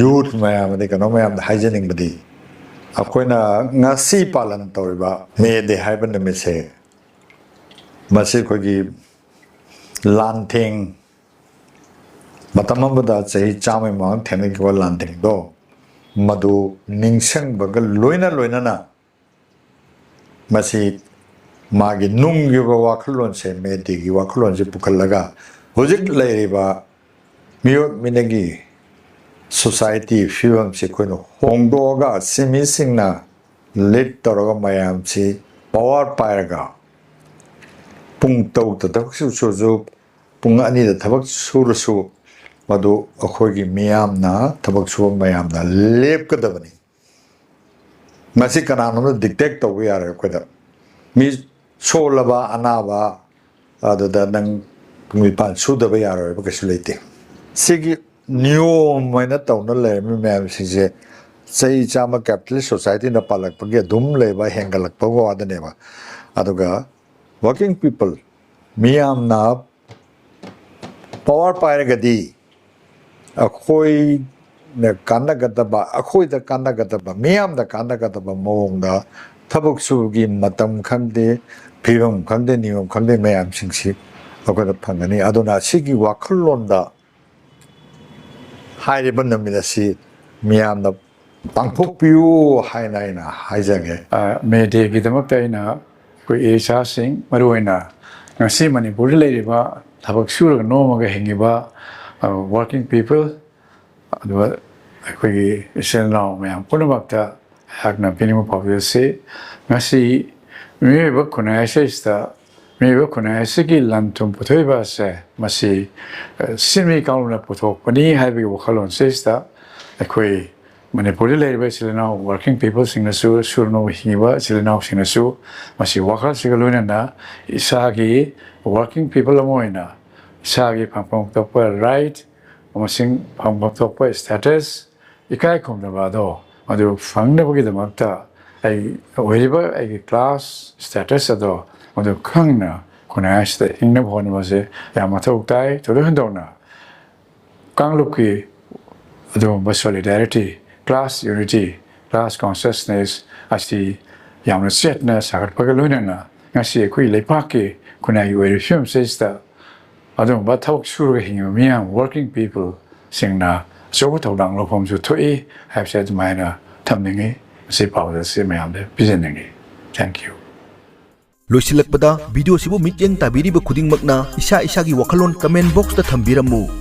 ꯌꯨꯠ ꯃꯌꯥꯝ, ꯑꯗꯩ ꯀꯩꯅꯣ ꯃꯌꯥꯝꯗ ꯍꯥꯏꯖꯅꯤꯡꯕꯗꯤ, ꯑꯩꯈꯣꯏꯅ ꯉꯁꯤ ꯄꯥꯂꯟ ꯇꯧꯔꯤꯕ ꯃꯦ ꯗꯦ ꯍꯥꯏꯕ ꯅꯨꯃꯤꯠꯁꯦ, ꯃꯁꯤ ꯑꯩꯈꯣꯏꯒꯤ ꯂꯥꯟꯊꯦꯡ, ꯃꯇꯝ ꯑꯃꯗ ꯆꯍꯤ ꯆꯥꯝꯃꯒꯤ ꯃꯃꯥꯡꯗ ꯊꯦꯡꯅꯈꯤꯕ ꯂꯥꯟꯊꯦꯡꯗꯣ, ꯃꯗꯨ ꯅꯤꯡꯁꯤꯡꯕꯒ ꯂꯣꯏꯅ ꯂꯣꯏꯅꯅ ꯃꯁꯤ ꯃꯥꯒꯤ ꯅꯨꯡꯒꯤ ꯑꯣꯏꯕ ꯋꯥꯈꯜꯂꯣꯟꯁꯦ, ꯃꯦ ꯗꯦꯒꯤ ꯋꯥꯈꯜꯂꯣꯟꯁꯦ ꯄꯨꯈꯠꯂꯒ ꯍꯧꯖꯤꯛ ꯂꯩꯔꯤꯕ ꯃꯤꯑꯣꯠ ꯃꯤꯅꯩꯒꯤ ꯁꯣꯁꯥꯏꯇꯤ ꯐꯤꯕꯝꯁꯤ ꯑꯩꯈꯣꯏꯅ ꯍꯣꯡꯗꯣꯛꯑꯒ, ꯁꯤꯟꯃꯤꯁꯤꯡꯅ ꯂꯤꯗ ꯇꯧꯔꯒ, ꯃꯌꯥꯝꯁꯤ ꯄꯋꯥꯔ ꯄꯥꯏꯔꯒ, ꯄꯨꯡ ꯇꯔꯨꯛꯇ ꯊꯕꯛ ꯁꯨꯔꯁꯨ, ꯄꯨꯡ ꯑꯅꯤꯗ ꯊꯕꯛ ꯁꯨꯔꯁꯨ, ꯃꯗꯨ ꯑꯩꯈꯣꯏꯒꯤ ꯃꯤꯌꯥꯝꯅ, ꯊꯕꯛ ꯁꯨꯕ ꯃꯌꯥꯝꯅ ꯂꯦꯞꯀꯗꯕꯅꯤ꯫ ꯃꯁꯤ ꯀꯅꯥꯅꯣꯝꯅ ꯗꯤꯛꯇꯦꯠ ꯇꯧꯕ ꯌꯥꯔꯣꯏ ꯑꯩꯈꯣꯏꯗ꯫ ꯃꯤ ꯁꯣꯜꯂꯕ, ꯑꯅꯥꯕ, ꯑꯗꯨꯗ ꯅꯪ ꯄꯨꯡ ꯅꯤꯄꯥꯟ ꯁꯨꯗꯕ ꯌꯥꯔꯣꯏꯕ ꯀꯩꯁꯨ ꯂꯩꯇꯦ꯫ ꯁꯤꯒꯤ ꯅꯤꯌꯣꯝ ꯑꯣꯏꯅ ꯇꯧꯅ ꯂꯩꯔꯝꯃꯤ ꯃꯌꯥꯝꯁꯤꯡꯁꯦ ꯆꯍꯤ ꯆꯥꯝꯃ ꯀꯦꯄꯤꯇꯦꯂꯤꯁ ꯁꯣꯁꯥꯏꯇꯤꯅ ꯄꯥꯜꯂꯛꯄꯒꯤ ꯑꯗꯨꯝ ꯂꯩꯕ, ꯍꯦꯟꯒꯠꯂꯛꯄꯒꯤ ꯋꯥꯗꯅꯦꯕ꯫ ꯑꯗꯨꯒ Working people, ꯃꯤꯌꯥꯝꯅ ꯄꯋꯥꯔ ꯄꯥꯏꯔꯒꯗꯤ ꯑꯩꯈꯣꯏꯅ ꯀꯥꯟꯅꯒꯗꯕ, ꯑꯩꯈꯣꯏꯗ ꯀꯥꯟꯅꯒꯗꯕ, ꯃꯤꯌꯥꯝꯗ ꯀꯥꯟꯅꯒꯗꯕ ꯃꯑꯣꯡꯗ ꯊꯕꯛ ꯁꯨꯕꯒꯤ ꯃꯇꯝ ꯈꯪꯗꯦ, ꯐꯤꯕꯝ ꯈꯪꯗꯦ, ꯅꯤꯌꯣꯝ ꯈꯪꯗꯦ, ꯃꯌꯥꯝꯁꯤꯡꯁꯤ ꯑꯩꯈꯣꯏꯗ ꯐꯪꯒꯅꯤ꯫ ꯑꯗꯨꯅ ꯑꯁꯤꯒꯤ ꯋꯥꯈꯜꯂꯣꯟꯗ ꯍꯥꯏꯔꯤꯕ ꯅꯨꯃꯤꯠ ꯑꯁꯤ ꯃꯤꯌꯥꯝꯅ ꯄꯥꯡꯊꯣꯛꯄꯤꯌꯨ ꯍꯥꯏꯅ ꯑꯩꯅ ꯍꯥꯏꯖꯒꯦ꯫ ꯃꯦ ꯗꯦꯒꯤꯗꯃꯛꯇ ꯑꯩꯅ ꯑꯩꯈꯣꯏ ꯏꯆꯥꯁꯤꯡ, ꯃꯔꯨꯑꯣꯏꯅ ꯉꯁꯤ ꯃꯅꯤꯄꯨꯔꯗ ꯂꯩꯔꯤꯕ ꯊꯕꯛ ꯁꯨꯔꯒ ꯅꯣꯝꯃꯒ ꯍꯤꯡꯉꯤꯕ ꯋꯥꯔꯀꯤꯡ ꯄꯤꯄꯜ, ꯑꯗꯨꯒ ꯑꯩꯈꯣꯏꯒꯤ ꯏꯆꯤꯜ ꯏꯅꯥꯎ ꯃꯌꯥꯝ ꯄꯨꯝꯅꯃꯛꯇ ꯑꯩꯍꯥꯛꯅ ꯄꯤꯅꯤꯡꯕ ꯄꯥꯎꯖꯦꯜꯁꯤ, ꯉꯁꯤ ꯃꯤꯑꯣꯏꯕ ꯈꯨꯟꯅꯥꯏ ꯑꯁꯤꯗ, ꯃꯤꯑꯣꯏꯕ ꯈꯨꯟꯅꯥꯏ ꯑꯁꯤꯒꯤ ꯂꯟ ꯊꯨꯝ ꯄꯨꯊꯣꯛꯏꯕ ꯑꯁꯦ, ꯃꯁꯤ ꯁꯤꯟꯃꯤ ꯀꯥꯡꯂꯨꯞꯅ ꯄꯨꯊꯣꯛꯄꯅꯤ ꯍꯥꯏꯕꯒꯤ ꯋꯥꯈꯜꯂꯣꯟꯁꯤꯗ ꯑꯩꯈꯣꯏ ꯃꯅꯤꯄꯨꯔꯗ ꯂꯩꯔꯤꯕ ꯏꯆꯤꯜ ꯏꯅꯥꯎ ꯋꯥꯔꯀꯤꯡ ꯄꯤꯄꯜꯁꯤꯡꯅꯁꯨ, ꯁꯨꯔꯅꯣ ꯍꯤꯡꯉꯤꯕ ꯏꯆꯤꯜ ꯏꯅꯥꯎꯁꯤꯡꯅꯁꯨ ꯃꯁꯤ ꯋꯥꯈꯜꯁꯤꯒ ꯂꯣꯏꯅꯅ ꯏꯁꯥꯒꯤ ꯋꯥꯔꯀꯤꯡ ꯄꯤꯄꯜ ꯑꯃ ꯑꯣꯏꯅ ꯏꯁꯥꯒꯤ ꯐꯪꯐꯝ ꯊꯣꯛꯄ ꯔꯥꯏꯠ ꯑꯃꯁꯨꯡ ꯐꯪꯐꯝ ꯊꯣꯛꯄ ꯁ꯭ꯇꯦꯇꯁ, ꯏꯀꯥꯏ ꯈꯨꯝꯅꯕ ꯑꯗꯣ ꯃꯗꯨ ꯐꯪꯅꯕꯒꯤꯗꯃꯛꯇ ꯑꯩ ꯑꯣꯏꯔꯤꯕ ꯑꯩꯒꯤ ꯀ꯭ꯂꯥꯁ ꯁ꯭ꯇꯦꯇꯁ ꯑꯗꯣ ꯃꯗꯨ ꯈꯪꯅ ꯈꯨꯟꯅꯥꯏ ꯑꯁꯤꯗ ꯍꯤꯡꯅꯕ ꯍꯣꯠꯅꯕꯁꯦ ꯌꯥꯝ ꯃꯊꯧ ꯇꯥꯏ꯫ ꯊꯣꯏꯗꯣꯛ ꯍꯦꯟꯗꯣꯛꯅ ꯀꯥꯡꯂꯨꯞꯀꯤ ꯑꯗꯨꯒꯨꯝꯕ solidarity, class unity, class consciousness ꯑꯁꯤ ꯌꯥꯝꯅ ꯆꯦꯠꯅ ꯁꯥꯒꯠꯄꯒ ꯂꯣꯏꯅꯅ ꯉꯁꯤ ꯑꯩꯈꯣꯏ ꯂꯩꯄꯥꯛꯀꯤ ꯈꯨꯟꯅꯥꯏꯒꯤ ꯑꯣꯏꯔꯤꯕ ꯐꯤꯕꯝꯁꯤꯗ ꯑꯗꯨꯒꯨꯝꯕ ꯊꯕꯛ ꯁꯨꯔꯒ ꯍꯤꯡꯉꯤꯕ ꯃꯤꯌꯥꯝ, ꯋꯥꯔꯀꯤꯡ ꯄꯤꯄꯜꯁꯤꯡꯅ ꯑꯆꯧꯕ ꯊꯧꯗꯥꯡ ꯂꯧꯐꯝꯁꯨ ꯊꯣꯛꯏ ꯍꯥꯏꯕꯁꯦ ꯑꯗꯨꯃꯥꯏꯅ ꯊꯝꯅꯤꯡꯉꯤ꯫ ꯃꯁꯤ ꯄꯥꯎꯖꯦꯜꯁꯤ ꯃꯌꯥꯝꯗ ꯄꯤꯖꯅꯤꯡꯉꯤ꯫ Thank you꯫ ꯂꯣꯏꯁꯤꯜꯂꯛꯄꯗ, ꯚꯤꯗꯤꯑꯣꯁꯤꯕꯨ ꯃꯤꯠꯌꯦꯡ ꯇꯥꯕꯤꯔꯤꯕ ꯈꯨꯗꯤꯡꯃꯛꯅ ꯏꯁꯥ ꯏꯁꯥꯒꯤ ꯋꯥꯈꯜꯂꯣꯟ comment boxꯇ ꯊꯝꯕꯤꯔꯝꯃꯨ꯫